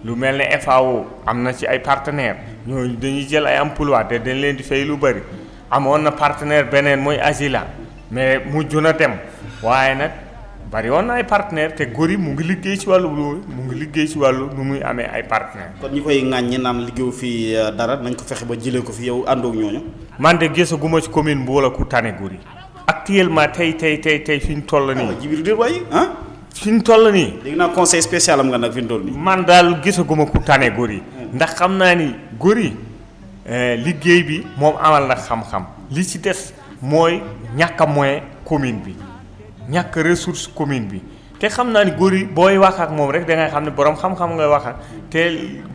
Speaker 2: lu mel ne FAO am na ci ay partenaires ñooñu dañuy jël ay emploi te dañ leen di fay lu bari amoon na partenaire beneen mooy Agila mais mujj na dem waaye nag. bari woon na ay partenaires te Gory mu ngi liggéey ci wàllu loolu mu ngi liggéey ci wàllu nu muy amee ay partenaires.
Speaker 1: kon ñi koy ŋàññi naan liggéeyu fi dara nañ ko fexe ba jëlee ko fi yow àndoog ñooñu.
Speaker 2: man de gisaguma ci commune bu wala ku tane Gory actuellement tey fi ñu toll nii.
Speaker 1: Djibril de waay ah.
Speaker 2: fi ñu toll nii.
Speaker 1: léegi naa conseil spécial am nga nag fi ñu toll nii.
Speaker 2: man daal gisaguma ku tane Gory ndax xam naa ni Gory liggéey bi moom amal na xam-xam li ci des mooy ñàkk a moyen commune bi. ñàkk ressource commune bi te xam naa ni Gory booy wax ak moom rek da ngay xam ne borom xam-xam ngay wax ak te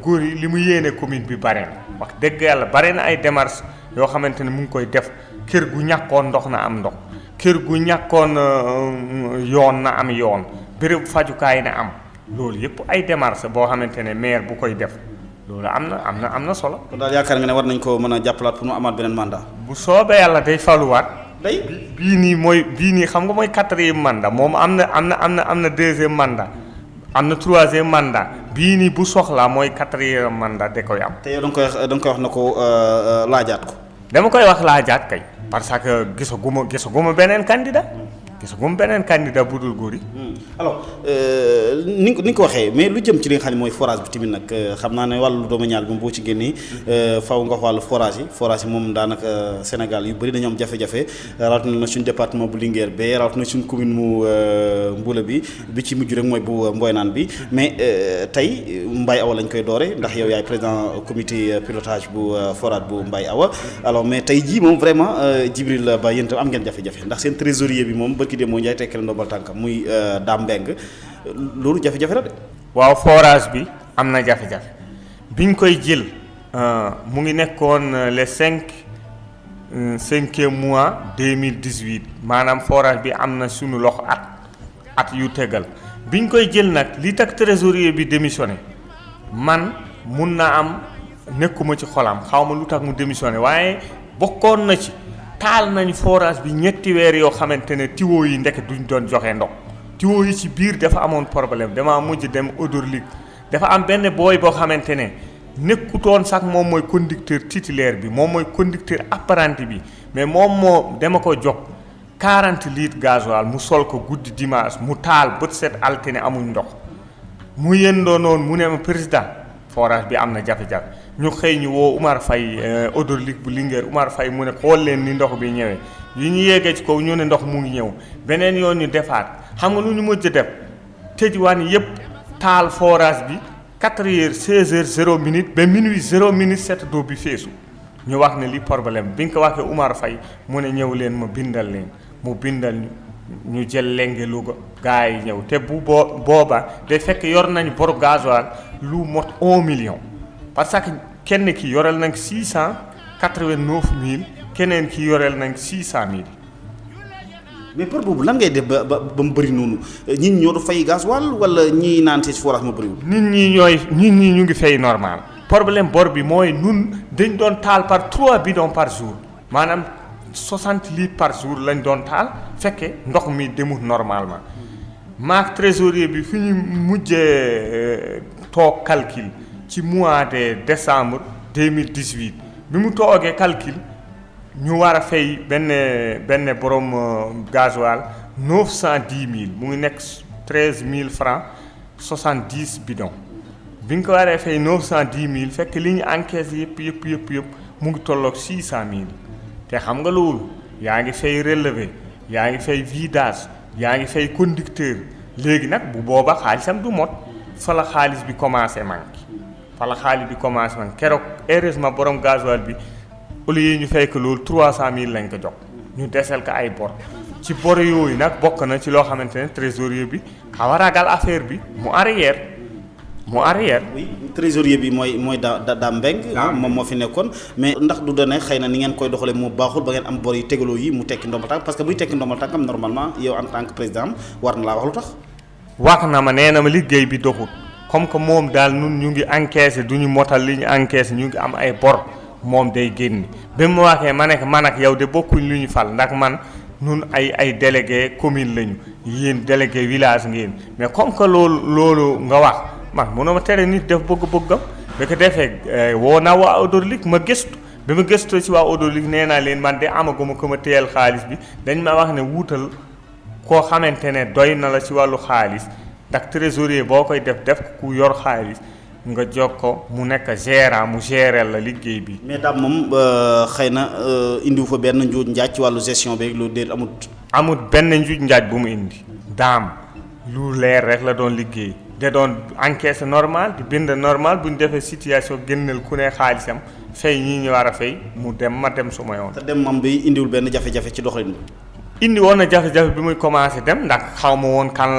Speaker 2: Gory li mu yéene commune bi bare na wax dëgg yàlla bare na ay démarches yoo xamante ne mu ngi koy def kër gu ñàkkoon ndox na am ndox kër gu ñàkkoon yoon na am yoon béréb fajukaay na am loolu yëpp ay démarches boo xamante ne maire bu koy def loolu am na solo.
Speaker 1: kon daal yaakaar nga ne war nañ ko mën a jàppalaat pour mu amaat beneen mandat.
Speaker 2: bu soobee yàlla day faluwaat.
Speaker 1: day
Speaker 2: bii nii xam nga mooy 4e mandat moom am na 2e mandat am na 3e mandat bii nii bu soxlaa mooy 4e mandat da koy am.
Speaker 1: te yow da nga koy wax na ko laajaat ko.
Speaker 2: dama koy wax laajaat kay parce que gisaguma beneen candidat bu dul Gory.
Speaker 1: alors ni nga ko waxee mais lu jëm ci li nga xam ne mooy forage bi tamit nag xam naa ne wàllu domanial bi boo ci génnee faw nga wax wàllu forage yi moom daanaka Sénégal yu bëri dañoo am jafe-jafe rawatina na suñu département bu Linguère ba rawatina suñu commune mu Mboula bi ci mujj rek mooy bu Mboynaan bi mais tey Mbaye Awa lañ koy doore ndax yow yaay président comité pilotage bu forage bu Mbaye Awa alors mais tey jii moom vraiment Djibril Ba yéen tam am ngeen jafe-jafe ndax seen trésorier bi moom barki dem moo Ndiaye tekkale ndombal tànkam muy Dame Mbeng loolu jafe-jafe la de.
Speaker 2: waaw forage bi am na jafe-jafe biñ koy jël mu ngi nekkoon le 5e mois 2018 maanaam forage bi am na sunu loxo at yu tegal biñ koy jël nag li tax trésorier bi démissionné man mun naa am nekkuma ci xolam xaw ma lu tax mu démissionné waaye bokkoon na ci taal nañ forage bi ñetti weer yoo xamante ne tuyau yi ndek duñ doon joxe ndox tuyau yi ci biir dafa amoon problème dama mujj dem hydraulique dafa am benn booy boo xamante ne nekkutoon sax moom mooy conducteur titulaire bi moom mooy conducteur apprenti bi mais moom moo dama ko jox 40 litres gasoil mu sol ko guddi dimanche mu taal bët set altine amuñ ndox mu yëndoo noonu mu ne ma président forage bi am na jafe-jafe ñu xëy ñu woo Umar Faye hydraulique bu Linguère Umar Faye mu ne xool leen ni ndox bi ñëwee yi ñu yeggee ci kaw ñu ne ndox mu ngi ñëw beneen yoon ñu defaat xam nga lu ñu mujj def tëj waan yëpp taal forage bi 4 heures 16 heures 0 minute ba minuit 0 minute set doo bi feesu ñu wax ne li problème bi nga ko waxee Umar Faye mu ne ñëw leen ma bindal leen mu bindal ñu jël lenge Louga gars yi ñëw te bu booba day fekk yor nañ bor gasoil lu mot 1 million parce que kenn ki yorel nañ 689 000 keneen ki yorel nañ 600 000.
Speaker 1: mais bor boobu lan ngay def ba mu bëri noonu nit ñi ñoo du fay gasoil wala ñii naan ci forage ma bëriwul.
Speaker 2: nit ñi ñu ngi fay normal problème bor bi mooy nun dañ doon taal par 3 bidons par jour maanaam 60 litres par jour lañ doon taal fekke ndox mi demut normalement maak trésorier bi fi ñu mujjee toog calcul ci mois de décembre 2018 bi mu toogee calcul ñu war a fay benn borom gasoil 910 000 mu ngi nekk 13 000 francs 70 bidons bi nga ko waree fay 910 000 fekk li ñu encaisse yëpp mu ngi tolloog 600 000 te xam nga loolu yaa ngi fay relevé yaa ngi fay vidage yaa ngi fay conducteur léegi nag bu booba xaalisam du mot fa la xaalis bi commencé manqué keroog heureusement borom gasoil bi au lieu ñu fay ko loolu 300 000 lañ ko jox ñu desel ko ay bor ci bor yooyu nag bokk na ci loo xamante ne trésorier bi xaw a ragal affaire bi mu arrière.
Speaker 1: oui trésorier bi mooy daa mbeng moom moo fi nekkoon mais ndax du dane xëy na ni ngeen koy doxalee moo baaxul ba ngeen am bor yi tegaloo yi mu tekki ndombal tànk parce que buy tekki ndombal tànk am normalement yow en tant que président war na laa wax lu tax.
Speaker 2: wax na ma nee na ma liggéey bi doxul comme que moom daal nun ñu ngi encaissé du ñu motal li ñu encaissé ñu ngi am ay bor moom day génn bi mu waxee ma nekk man ak yow de bokkuñ lu ñu fal ndax man nun ay délégué commune lañu yéen délégué village ngeen mais comme que loolu nga wax. man mënoo ma tere nit def bëgg-bëggam ba ko defee woo naa waa hydraulique ma gëstu bi ma gëstoo ci waa hydraulique nee naa leen man de amaguma ko ma téyel xaalis bi dañ ma wax ne wuutal koo xamante ne doy na la ci wàllu xaalis ndax trésorier boo koy def ku yor xaalis nga jox ko mu nekk gérant mu gérer la liggéey bi.
Speaker 1: mais daam moom xëy na indiwu fa benn njuuj njaaj ci wàllu gestion beeg lu déet
Speaker 2: amut benn njuuj njaaj bu mu indi daam lu leer rek la doon liggéey. da doon encaisse normal di bind normal bu ñu defee situation génneel ku ne xaalisam fay ñii ñu war a fay mu dem ma dem suma yoon.
Speaker 1: te dem moom bi indiwul benn jafe-jafe ci doxalin bi.
Speaker 2: indi woon na jafe-jafe bi muy commencé dem ndax xaw ma woon kan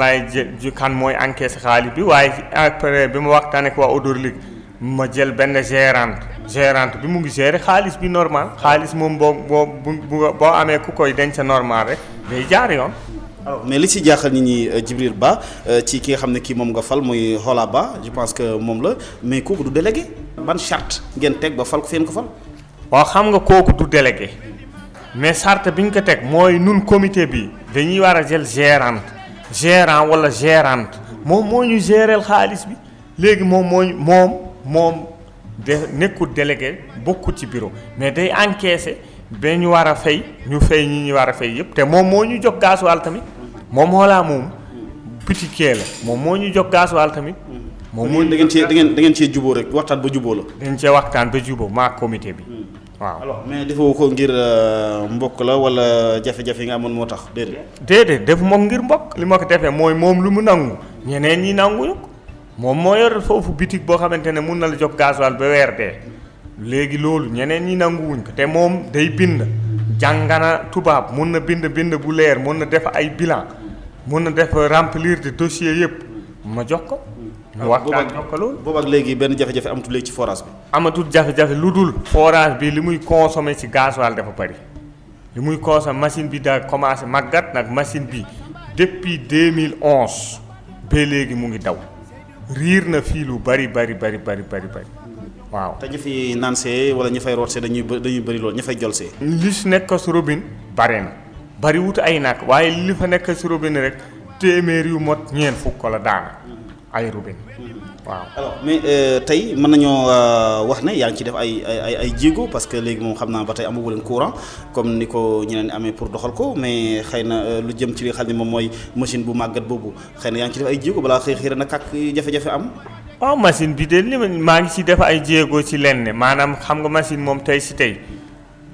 Speaker 2: kan mooy encaisse xaalis bi waaye après bi ma waxtaanee ak waa hydraulique ma jël benn gérante bi mu ngi gérer xaalis bi normal xaalis moom boo amee ku koy denc normal rek day jaar yoon.
Speaker 1: alors mais li ci jaaxal nit ñi Djibril Ba ci ki nga xam ne kii moom nga fal muy Hola Ba je pense que moom la mais kooku du délégué ban charte ngeen teg ba fal ko feen ko fal.
Speaker 2: waaw xam nga kooku du délégué mais charte bi ñu ko teg mooy nun comité bi dañuy war a jël gérant wala gérante moom moo ñu géreel xaalis bi léegi moom de nekkul délégué bokkul ci bureau mais day encaissé ba ñu war a fay ñu fay ñi ñu war a fay yëpp te moom moo ñu jox gasoil tamit moom Hola moom boutique la moom moo ñu jox gasoil tamit. moom moo
Speaker 1: da ngeen cee jubóo rek waxtaan ba jubóo la.
Speaker 2: dañ cee waxtaan ba jubóo maa comité bi waaw.
Speaker 1: alors mais defoo ko ngir mbokk la wala jafe-jafe yi nga amoon moo tax
Speaker 2: déedéet defu ma ngir mbokk li ma ko defee mooy moom lu mu nangu ñeneen ñi nanguñu ko moom moo yor foofu boutique boo xamante ne mun na la jox gasoil ba weer dee léegi loolu ñeneen ñi nanguwuñ ko te moom day bind jàngana tubaab mun na bind bu leer mun na def ay bilan mun na def remplir de dossier yëpp ma jox ko. ñu waxtaan jox ko loolu.
Speaker 1: boobu ak léegi benn jafe-jafe amatul léegi ci forage bi.
Speaker 2: amatul jafe-jafe lu dul forage bi li muy consommé ci gasoil dafa bari li muy consommé machine bi daa commencé màggat nag machine bi depuis 2011 ba léegi mu ngi daw riir na fii lu bari waaw
Speaker 1: te ñi fi naan see wala ñi fay root see dañuy bëri lool ñi fay jol see.
Speaker 2: li si nekk si robinet bare na bari wut ay nag waaye li fa nekk si robinet rek téeméer yu mot ñeent fukk la daana ay robinet waaw.
Speaker 1: alors mais tey mën nañoo wax ne yaa ngi ci def ay jéego parce que léegi moom xam naa ba tey amagu leen courant comme ni ko ñeneen amee pour doxal ko mais xëy na lu jëm ci li nga xam ne moom mooy machine bu màggat boobu xëy na yaa ngi ci def ay jéego balaa xëy na kàkk jafe-jafe am.
Speaker 2: waaw machine bi de li maa ngi ci def ay jéego ci lenn maanaam xam nga machine moom tey si tey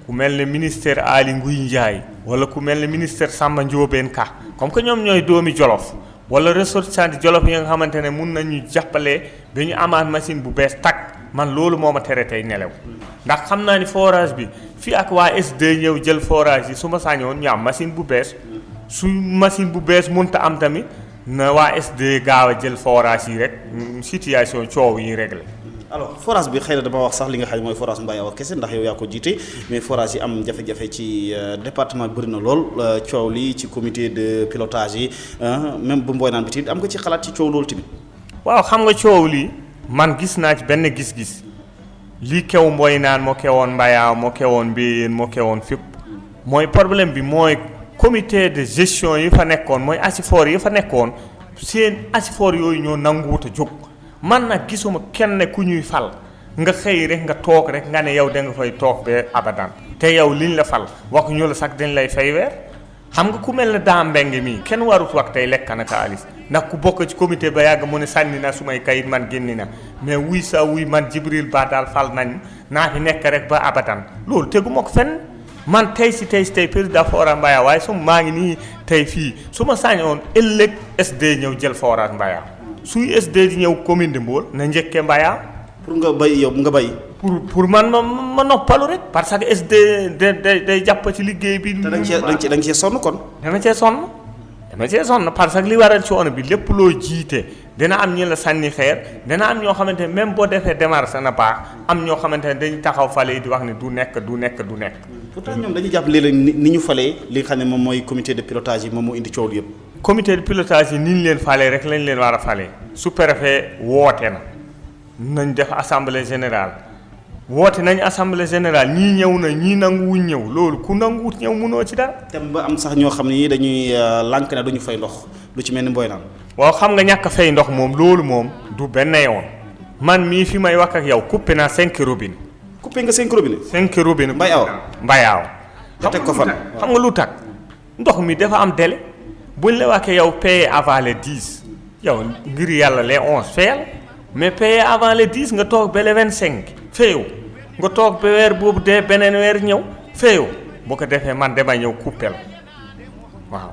Speaker 2: ku mel ne ministère Aly Ngouille Ndiaye wala ku mel ne ministère Samba Ndiobène Ka comme que ñoom ñooy doomi Jolof wala ressortissant Jolof yi nga xamante ne mun nañu jàppale ba ñu amaat machine bu bees tàkk man loolu moo ma tere tey nelaw ndax xam naa ni forage bi fii ak waa SD ñëw jël forage yi su ma sañoon ñu am machine bu bees su machine bu bees mënta am tamit na waa SD gaaw a jël forage yi rek situation coow yi réglé.
Speaker 1: alors forage bi xëy na dama wax sax li nga xam ne mooy forage Mbaye Awa kese ndax yow yaa ko jiite mais forage yi am jafe-jafe ci département bëri na lool coow li ci comité de pilotage yi même bu Mboye naan bi tamit am nga ci xalaat ci coow loolu tamit.
Speaker 2: waaw xam nga coow lii man gis naa ci benn gis-gis lii kew Mboye naan moo kewoon Mbaye Awa moo kewoon Mbéyeen moo kewoon fépp mooy problème bi mooy comité de gestion yi fa nekkoon mooy asifor yi fa nekkoon seen asifor yooyu ñoo nanguwut a jóg. man nag gisuma kenn ku ñuy fal nga xëy rek nga toog rek nga ne yow da nga fay toog ba abadan te yow liñ la fal wax ñu la sax dañ lay fay weer xam nga ku mel ne daa mbeng mii kenn warut wax tey lekk na xaalis ndax ku bokk ci comité ba yàgg mu ne sànni na su may kayit man génni na mais wuy sa wuy man Jibril Ba daal fal nañ naa fi nekk rek ba abadan loolu teguma ko fenn man tey président Fora Mbaye waaye su maa ngi nii tey fii su ma sañoon ëllëg SD ñëw jël forage Mbaye suy SD di ñëw commune de Mbol na njëkkee Mbaye
Speaker 1: pour nga bay yow nga bay.
Speaker 2: pour man ma noppalu rek parce que SD day jàpp ci liggéey bi.
Speaker 1: te da nga cee sonn kon.
Speaker 2: dama cee sonn parce que li waral coono bi lépp loo jiite dina am ñi la sànni xeer dina am ñoo xamante ne même boo defee démarche na baax am ñoo xamante ne dañu taxaw fale yi di wax ne du nekk.
Speaker 1: pourtant ñoom dañuy jàpp léeg-léeg ni ñu falee li nga xam ne moom mooy comité de pilotage yi moom moo indi coow li yëpp.
Speaker 2: comité de pilotage yi ni ñu leen falee rek lañ leen war a falee sous-préfet woote na nañ def assemblée générale woote nañ assemblée générale ñii ñëw na ñii nanguwuñ ñëw loolu ku nanguwut ñëw mënoo ci dara. te
Speaker 1: ba am sax ñoo xam ne dañuy lànk na duñu fay ndox lu ci mel ni Mboye naan.
Speaker 2: waaw xam nga ñàkk fay ndox moom loolu moom du benn yoon man mii fi may wax ak yow coupé naa 5 robinet.
Speaker 1: coupé nga 5 robinet.
Speaker 2: 5 robinet
Speaker 1: Mbaye Awa.
Speaker 2: nga teg ko fan. xam nga lu tax ndox mi dafa am délai. buñ la waxee yow payer avant les 10 yow ngir yàlla les 11 fayal mais payer avant les 10 nga toog ba les 25 fayoo nga toog ba weer boobu dee beneen weer ñëw fayoo boo ko defee man dama ñëw coupé la waaw.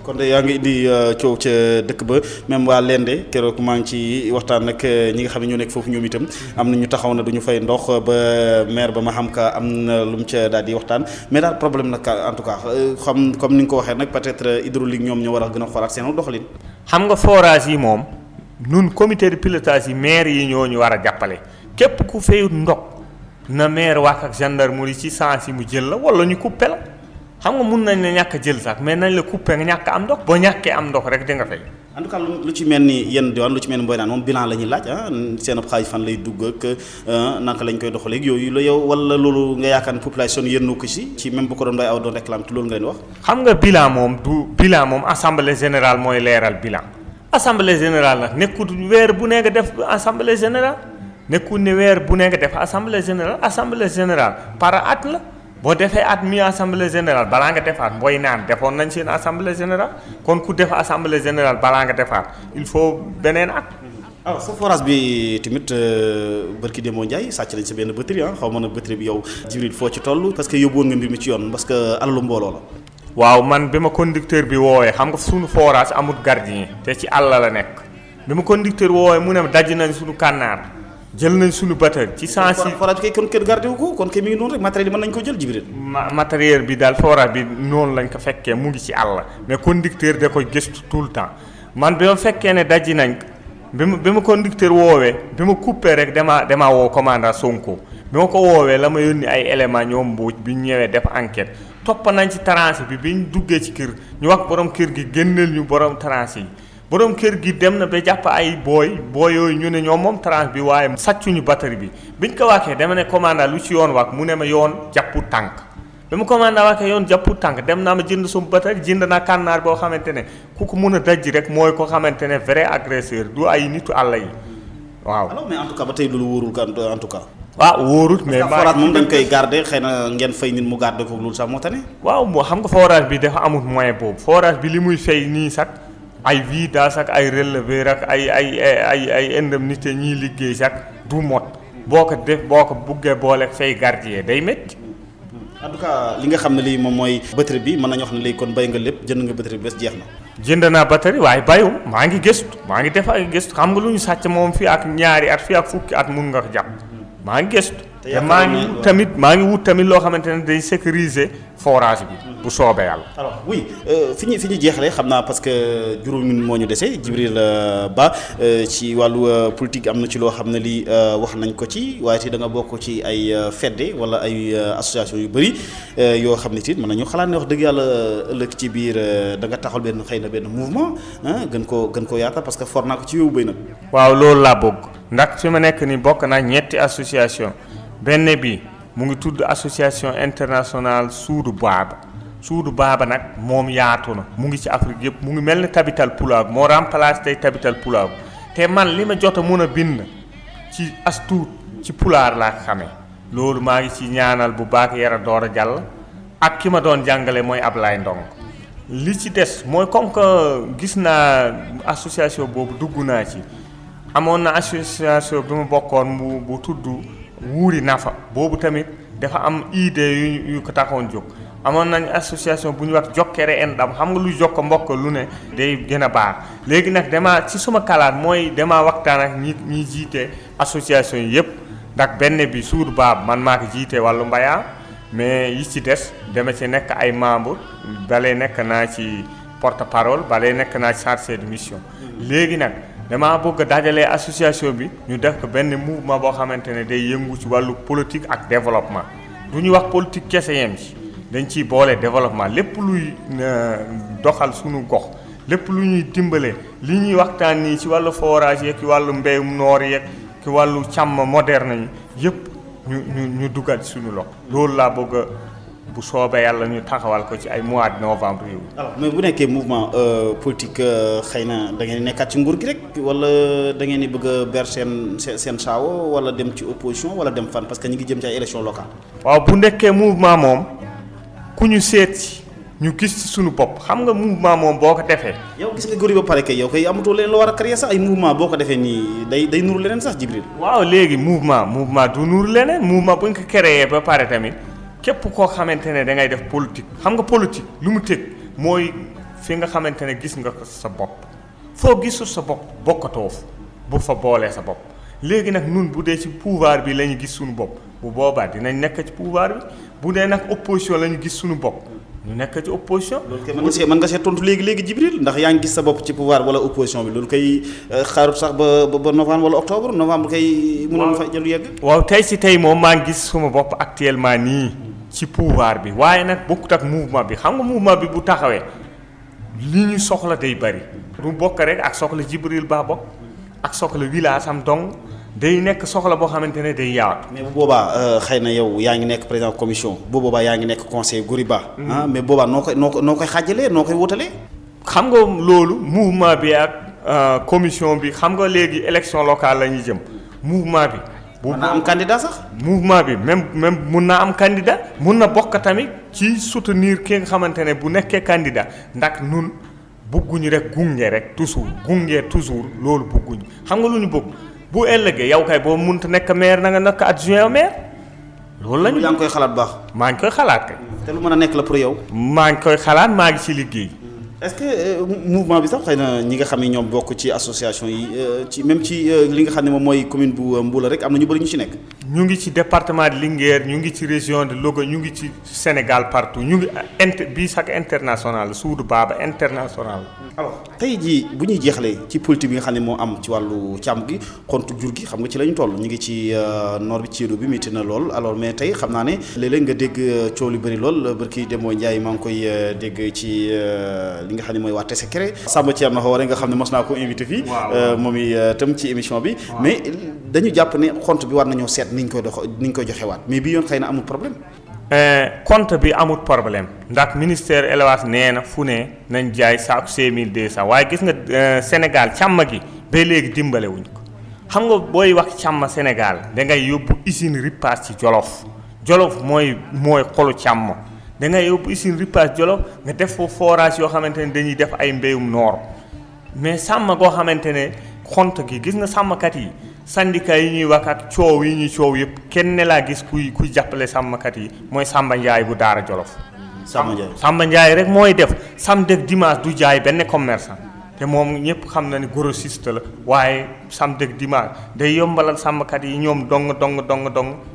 Speaker 1: kon de yaa ngi indi coow ca dëkk ba même waa Lende keroog maa ngi ci waxtaan nag ñi nga xam ne ñoo nekk foofu ñoom itam am na ñu taxaw na du ñu fay ndox ba maire ba ma xam ka am na lu mu ca daal di waxtaan mais daal problème nag en tout cas xam comme ni nga ko waxee nag peut-être hydraulique ñoom ñoo war a gën a xoolaat seen doxalin.
Speaker 2: xam nga forage yi moom nun comité de pilotage yi maire yi ñoo ñu war a jàppale képp ku fayut ndox na maire wax ak gendarmerie ci sens yi mu jël la wala ñu coupé la. xam nga mun nañ la ñàkk a jël sax mais nañ la coupé nga ñàkk am ndox boo ñàkkee am ndox rek di nga fay.
Speaker 1: en tout cas lu ci mel ni yenn diwaan lu ci mel ni Mboye naan moom bilan la ñuy laaj seen ab xaalis fan lay dugg ak naka lañ koy doxalee ak yooyu la yow wala loolu nga yaakaar ne population yéen ko ci même bu ko doon Mbaye Awa doon réclame te loolu nga leen wax.
Speaker 2: xam nga bilan moom assemblée générale mooy leeral bilan assemblée générale nag nekkul weer bu nekk def assemblée générale nekkul ne weer bu nekk def assemblée générale par at la. boo defee at mi assemblée générale balaa nga defaat Mboye naan defoon nañ seen assemblée générale kon ku def assemblée générale balaa nga defaat il faut beneen at.
Speaker 1: alors sa forage bi tamit barki Demba Ndiaye sàcc nañ sa benn batterie xaw ma nag batterie bi yow Jibril foo ci toll parce que yóbbuwoon nga mbir mi ci yoon parce que alalu mbooloo la.
Speaker 2: waaw man bi ma conducteur bi woowee xam nga suñu forage amul gardien te ci àll la nekk bi ma conducteur woowee mu ne daj nañ suñu kànnaar. jël nañ suñu batteur ci sens yi
Speaker 1: forage bi kay kon kër gardé wu ko kon kay mi ngi noonu rek matériel bi mën nañ ko jël Jibril.
Speaker 2: matériel bi daal forage bi noonu lañ ko fekkee mu ngi ci àll mais conducteur da koy gëstu tout le temps man bi ma fekkee ne dajji nañ bi ma conducteur woowee bi ma coupé rek dama woo commandant Sonko bi ma ko woowee la ma yónni ay éléments ñoom mbuuj bi ñu ñëwee def enquête topp nañ ci tranché bi ñu duggee ci kër ñu wax borom kër gi génneel ñu borom tranché yi borom kër gi dem na ba jàpp ay booy yooyu ñu ne ñoom moom tranche bi waaye sàccuñu batterie bi biñ ko waxee dama ne commandant lu ci yoon wax mu ne ma yoon jàppu tànk ba mu commandant waxee yoon jàppu tànk dem naa ma jënd suma batterie jënd naa kànnaar boo xamante ne ku ko mun a dajji rek mooy ko xamante ne vrai agresseur du ay nitu àll yi waaw.
Speaker 1: alors mais en tout cas ba tey loolu wóorul en tout cas.
Speaker 2: waaw wóorut mais
Speaker 1: forage moom dañ koy garder xëy na ngeen fay nit mu garder ko loolu sax moo tane.
Speaker 2: waaw moo xam nga forage bi dafa amul moyen boobu forage bi li muy fay nii sax ay vidange ak ay relevé ak ay indemnité ñiy liggéey sax du mot boo ko buggee boole fay gardien day métti.
Speaker 1: en tout cas li nga xam ne lii moom mooy batterie bi mën nañu wax ne léegi kon bay nga lépp jënd nga batterie bi bés jeex na.
Speaker 2: jënd naa batterie waaye bayum maa ngi gëstu maa ngi def ay gëstu xam nga lu ñu sàcc moom fii ak ñaari at fii ak fukki at mun nga ko jàpp maa ngi gëstu. te maa ngi wut tamit loo xamante ne day sécuriser forage bi. bu soobee yàlla.
Speaker 1: alors oui fi ñu jeexalee xam naa parce que juróom minute moo ñu dese Djibril Ba ci wàllu politique am na ci loo xam ne lii wax nañ ko ci waaye te da nga bokk ci ay fedde wala ay association yu bëri yoo xam ne it mën nañu xalaat ne wax dëgg yàlla ëllëg ci biir da nga taxal benn xëy na benn mouvement gën koo yaata parce que for naa ko ci yow bëy nag. waaw
Speaker 2: loolu laa bëgg ndax fi ma nekk ni bokk naa ñetti association benn bi mu ngi tudd association internationale Suudu Baaba nag moom yaatu na mu ngi ci Afrique yëpp mu ngi mel ni Tabital Pulaar moo remplacé tey Tabital Pulaar te man li ma jot a mun a bind ci as tuut ci pulaar laa xamee loolu maa ngi ci ñaanal bu baax Yara Doora Jàll ak ki ma doon jàngale mooy Ablaye Ndong li ci des mooy comme que gis naa association boobu dugg naa ci amoon na association bi ma bokkoon bu tudd Wuuri Nafa boobu tamit dafa am idée yu ko taxoon jóg amoon nañ association bu ñu wax jokkere en dam xam nga lu jokk mbokk lu ne day gën a baax léegi nag dama ci suma kalaat mooy dama waxtaan ak ñi jiite association yi yëpp ndax benn bi Suudu Baab man maa ko jiite wàllu mbayaa mais yi ci des dama ci nekk ay membre balee nekk naa ci porte parole balee nekk naa ci chargé de mission léegi nag dama bëgg dajalee association bi ñu def ko benn mouvement boo xamante ne day yëngu ci wàllu politique ak développement du ñu wax politique kese yem ci dañ ciy boole développement lépp luy doxal suñu gox lépp lu ñuy dimbale li ñuy waxtaan nii ci wàllu forage yeeg ci wàllu mbéyum noor yeeg ci wàllu càmm moderne yi yëpp ñu dugal suñu loxo loolu laa bëgg bu soobee yàlla ñu taxawal ko ci ay mois de novembre yi.
Speaker 1: alors mais bu nekkee mouvement politique xëy na da ngeen di nekkaat ci nguur gi rek wala da ngeen di bëgg a ber seen saawo wala dem ci opposition wala dem fan parce que ñu ngi jëm ci ay élection locale.
Speaker 2: waaw bu nekkee mouvement moom ku ñu seet si ñu gis ci suñu bopp xam nga mouvement moom boo ko defee.
Speaker 1: yow gis nga góor yi ba pare kay yow kay amatoo leen la war a créer sax ay mouvement boo ko defee nii day nuru leneen sax Djibril.
Speaker 2: waaw léegi mouvement du nuru leneen mouvement bu ñu ko créer ba pare tamit. képp koo xamante ne da ngay def politique xam nga politique lu mu tëg mooy fi nga xamante ne gis nga ko sa bopp foo gisul sa bopp bokkatoo fa bu fa boolee sa bopp léegi nag nun bu dee ci pouvoir bi la ñu gis suñu bopp bu boobaa dinañ nekk ci pouvoir bi bu dee nag opposition la ñu gis suñu bopp ñu nekk ci opposition.
Speaker 1: loolu kay mën nga see tontu léegi Djibril ndax yaa ngi gis sa bopp ci pouvoir wala opposition bi loolu kay xaarut sax ba novembre wala octobre novembre kay. mënoon fa jël yegg.
Speaker 2: waaw tey si tey moom maa ngi gis suma bopp actuellement nii. ci pouvoir bi waaye nag bokkut ak mouvement bi xam nga mouvement bi bu taxawee li ñu soxla day bari du bokk rek ak soxla Djibril Ba bokk ak soxla village am donc day nekk soxla boo xamante ne day yaatu.
Speaker 1: mais bu boobaa xëy na yow yaa ngi nekk président commission bu boobaa yaa ngi nekk conseil Goury Ba. mais boobaa noo koy xaajalee noo koy wutalee.
Speaker 2: xam nga loolu mouvement bi ak commission bi xam nga léegi élection locale la ñuy jëm mouvement bi.
Speaker 1: mun na am candidat sax.
Speaker 2: mouvement bi même mun naa am candidat mun na bokk tamit ci soutenir ki nga xamante ne bu nekkee candidat ndax nun bëgguñu rek gunge rek toujours loolu bëgguñu xam nga lu ñu bëgg bu ëllëgee yow kay boo mënut nekk maire na nga nekk adjoint maire. loolu lañu
Speaker 1: yaa ngi koy xalaat baax.
Speaker 2: maa ngi koy xalaat kay.
Speaker 1: te lu mën a nekk la pour yow.
Speaker 2: maa ngi koy xalaat maa ngi ci liggéey.
Speaker 1: est-ce que mouvement bi sax xëy na ñi nga xam ne ñoom bokk ci association yi ci même ci li nga xam ne moom mooy commune bu Mboula rek am na ñu bëri ñu ci nekk.
Speaker 2: ñu ngi ci département de Linguère ñu ngi ci région de Louga ñu ngi ci Sénégal partout ñu ngi bii sax international Suudu Baaba international
Speaker 1: alors tey jii bu ñuy jeexalee ci politique bi nga xam ne moo am ci wàllu càmm gi xontu jur gi xam nga ci la ñu toll ñu ngi ci noor bi ci yéedo bi métti na lool alors mais tey xam naa ne léeg-léeg nga dégg coow lu bëri lool barki Demba Ndiaye maa ngi koy dégg ci li nga xam ne mooy waa Tessékéré Samba Thierno Xawara nga xam ne mos naa ko invité fii moom itam ci émission bi mais dañu jàpp ne xont bi war nañoo seet ni ñu koy joxewaat mais bii yoon xëy na amul problème
Speaker 2: compte bi amul problème ndax ministère élevage nee na fu ne nañ jaay saaku 5200 waaye gis nga Sénégal càmm gi ba léegi dimbale wuñ ko xam nga booy wax càmm Sénégal da ngay yóbbu usine ripaas ci Jolof mooy xolu càmm da ngay yóbbu usine ripaas Jolof nga def foofu forage yoo xamante ne dañuy def ay mbéyum noor mais sàmm goo xamante ne xont gi gis nga sàmmkat yi syndicat yi ñuy wax ak coow yi ñuy coow yëpp kenn ne laa gis kuy jàppale sàmmkat yi mooy Samba Ndiaye bu Daara Jolof. Samba Ndiaye rek mooy def samedi ak dimanche du jaay benn commerçant te moom ñëpp xam na ni grossiste la waaye samedi ak dimanche day yombalal sàmmkat yi ñoom dong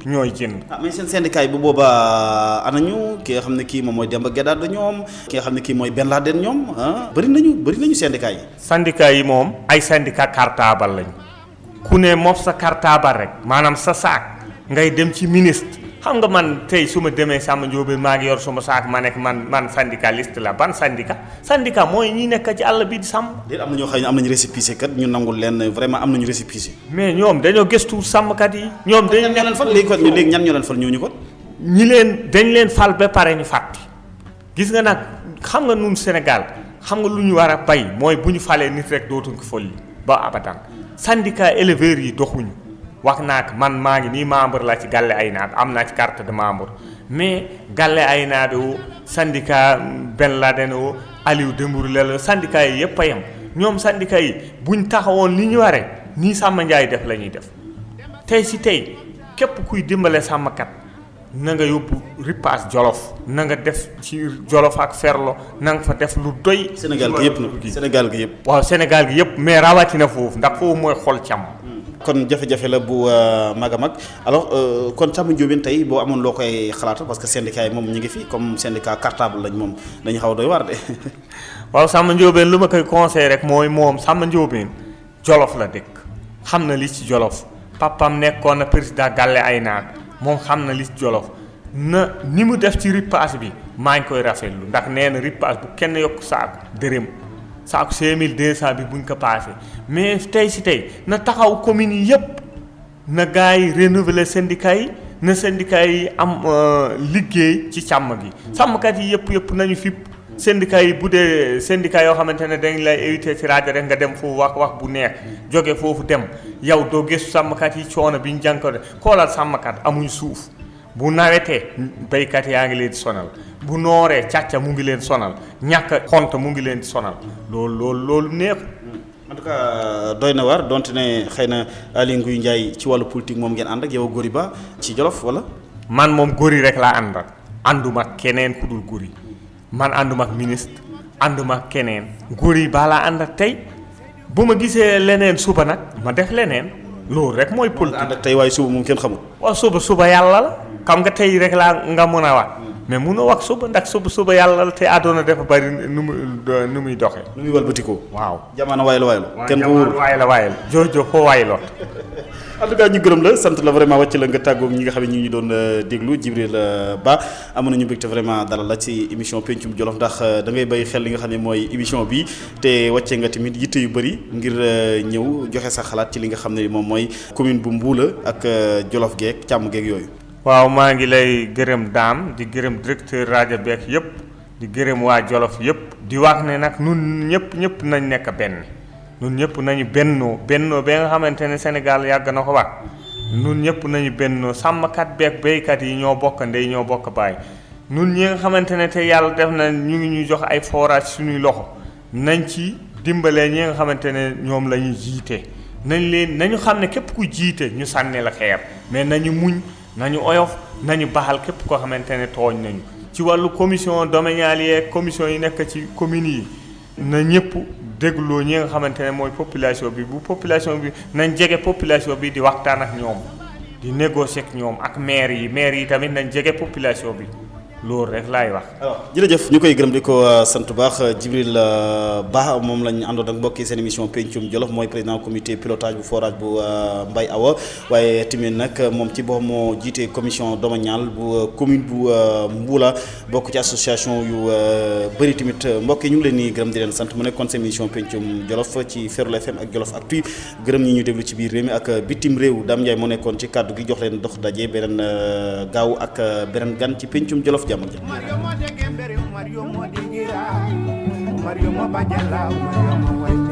Speaker 2: ñooy jënd.
Speaker 1: mais seen syndicat yi bu boobaa anañu ki nga xam ne kii moom mooy Demba Gedda ñoom ki nga xam ne kii mooy Ben Laden ñoom bëri nañu syndicat yi.
Speaker 2: syndicat yi moom ay syndicat cartable lañu. ku ne moom sa cartable rek maanaam sa saak ngay dem ci ministre xam nga man tey su ma demee Samba Ndiobène maa ngi yor suma saak ma nekk man syndicaliste la ban syndicat mooy ñi nekk ci àll bi di sàmm.
Speaker 1: déet am na ñoo xam ne am nañu récépissé kat ñu nangul leen vraiment am nañu récépissé.
Speaker 2: mais ñoom dañoo gëstu sàmmkat yi. ñoom dañu
Speaker 1: ñan ñoo leen fal léegi ñan ñoo leen fal ñooñu ko.
Speaker 2: dañ leen fal ba pare ñu fàtti gis nga nag xam nga nun Sénégal xam nga lu ñu war a bay mooy bu ñu falee nit rek dootuñ ko folli ba abadan syndicat éleveurs yi doxuñu wax naa ko man maa ngi nii membre la ci Galle Aynaat am naa ci carte de membre mais Galle Aynaat o syndicat Ben Laden o Aliou Dembourou Lelo syndicat yi yëpp a yem ñoom syndicat yi buñ taxawoon li ñu waree nii Samba Ndiaye def la ñuy def tey si tey képp kuy dimbale sàmmkat na nga yóbbu ripaas Jolof na nga def ci Jolof ak Ferlo na nga fa def lu doy.
Speaker 1: Sénégal gi yëpp nag Sénégal gi yëpp.
Speaker 2: waaw Sénégal gi yëpp mais rawatina foofu ndax foofu mooy xol càmm.
Speaker 1: kon jafe-jafe la bu mag a mag alors kon Samba Ndiobène tey boo amoon loo koy xalaata parce que syndicat yi moom ñu ngi fi comme syndicat cartable lañ moom dañu xaw a doy war de.
Speaker 2: waaw Samba Ndiobène lu ma koy conseillé rek mooy moom Samba Ndiobène Jolof la dëkk xam na li ci Jolof papam nekkoon na président Galle Aynaat moom xam na li ci Jolof na ni mu def ci ripaas bi maa ngi koy rafetlu ndax nee na ripaas bu kenn yokk saaku dërëm saaku 5200 bi buñ ko paasee mais tey si tey na taxaw communes yi yëpp na gars yi renouveler syndicat yi na syndicat yi am liggéey ci càmm gi sàmmkat yi yëpp nañu fipp syndicat yi bu dee syndicat yoo xamante ne dañ lay éviter ci rajo rek nga dem foofu wax bu neex jóge foofu dem yow doo gëstu sàmmkat yi coono bi ñu jànkoonte xoolal sàmmkat amuñ suuf bu nawetee béykat yaa ngi leen di sonal bu nooree càcca mu ngi leen sonal ñàkk xont mu ngi leen di sonal loolu neex.
Speaker 1: en tout cas doy na waar donte ne xëy na Aly Ngouille Ndiaye ci wàllu politique moom ngeen ànd ak yow Gori Ba ci Jolof wala.
Speaker 2: man moom Gori rek laa àndal ànduma ak keneen ku dul Gori man ànduma ak ministre ànduma ak keneen Gori Ba laa ànd ak tey bu ma gisee leneen suba nag ma def leneen loolu rek mooy politique.
Speaker 1: ànd ak tey waaye suba moom kenn xamul.
Speaker 2: waaw suba yàlla la xam nga tey rek laa nga mën a wax mais munoo wax suba ndax suba yàlla la te àdduna dafa bari nu muy doxee.
Speaker 1: nu muy walbatikoo.
Speaker 2: waaw
Speaker 1: jamono waay la. kenn ko wóor
Speaker 2: waay la joojo foo waay lot.
Speaker 1: en tout cas ñu gërëm la sant la vraiment wàcc la nga tàggoog ñi nga xam ne ñu ngi doon déglu Djibril Ba amoon nañu mbégte vraiment dalal la ci émission pencum Jolof ndax da ngay bàyyi xel li nga xam ne mooy émission bi te wàcce nga tamit yitte yu bëri ngir ñëw joxe sa xalaat ci li nga xam ne moom mooy commune bu Mboula ak Jolof geek càmm geek yooyu.
Speaker 2: waaw maa ngi lay gërëm daam di gërëm directeur rajo beek yëpp di gërëm waa Jolof yëpp di wax ne nag nun ñëpp nañ nekk benn nun ñëpp nañu bennoo ba nga xamante ne Sénégal yàgg na ko wax nun ñëpp nañu bennoo sàmmkat beek béykat yi ñoo bokk ndey ñoo bokk baay nun ñi nga xamante ne te yàlla def na ñu ngi ñuy jox ay forage suñuy loxo nañ ci dimbalee ñi nga xamante ne ñoom la ñu jiite nañu xam ne képp ku jiite ñu sànni la xeer mais nañu muñ nañu oyof nañu baxal képp koo xamante ne tooñ nañu ci wàllu commission domaniale yeeg commission yi nekk ci communes yi na ñëpp dégloo ñi nga xamante ne mooy population bi bu population bi nañ jege population bi di waxtaan ak ñoom di négocier ak ñoom ak maire yi tamit nañ jege population bi loolu rek laay wax.
Speaker 1: alors jërëjëf ñu koy gërëm di ko sant bu baax Djibril Ba moom lañ àndoon ak mbokki seen émission pencum Jolof mooy président comité pilotage bu forage bu Mbaye Awa waaye tamit nag moom ci boppam moo jiite commission domaniale bu commune bu Mboula bokk ci association yu bëri tamit mbokk yi ñu ngi leen di gërëm di leen sant mu nekkoon seen émission pencum Jolof ci Ferlo FM ak Jolof Actu gërëm ñi ñu déglu ci biir réew mi ak bitim réew Dame Ndiaye moo nekkoon ci kàddu gi jox leen dox daje beneen gaaw ak beneen gan ci pencum Jolof jàmm ak jàmm. Mario mo bajala Mario mo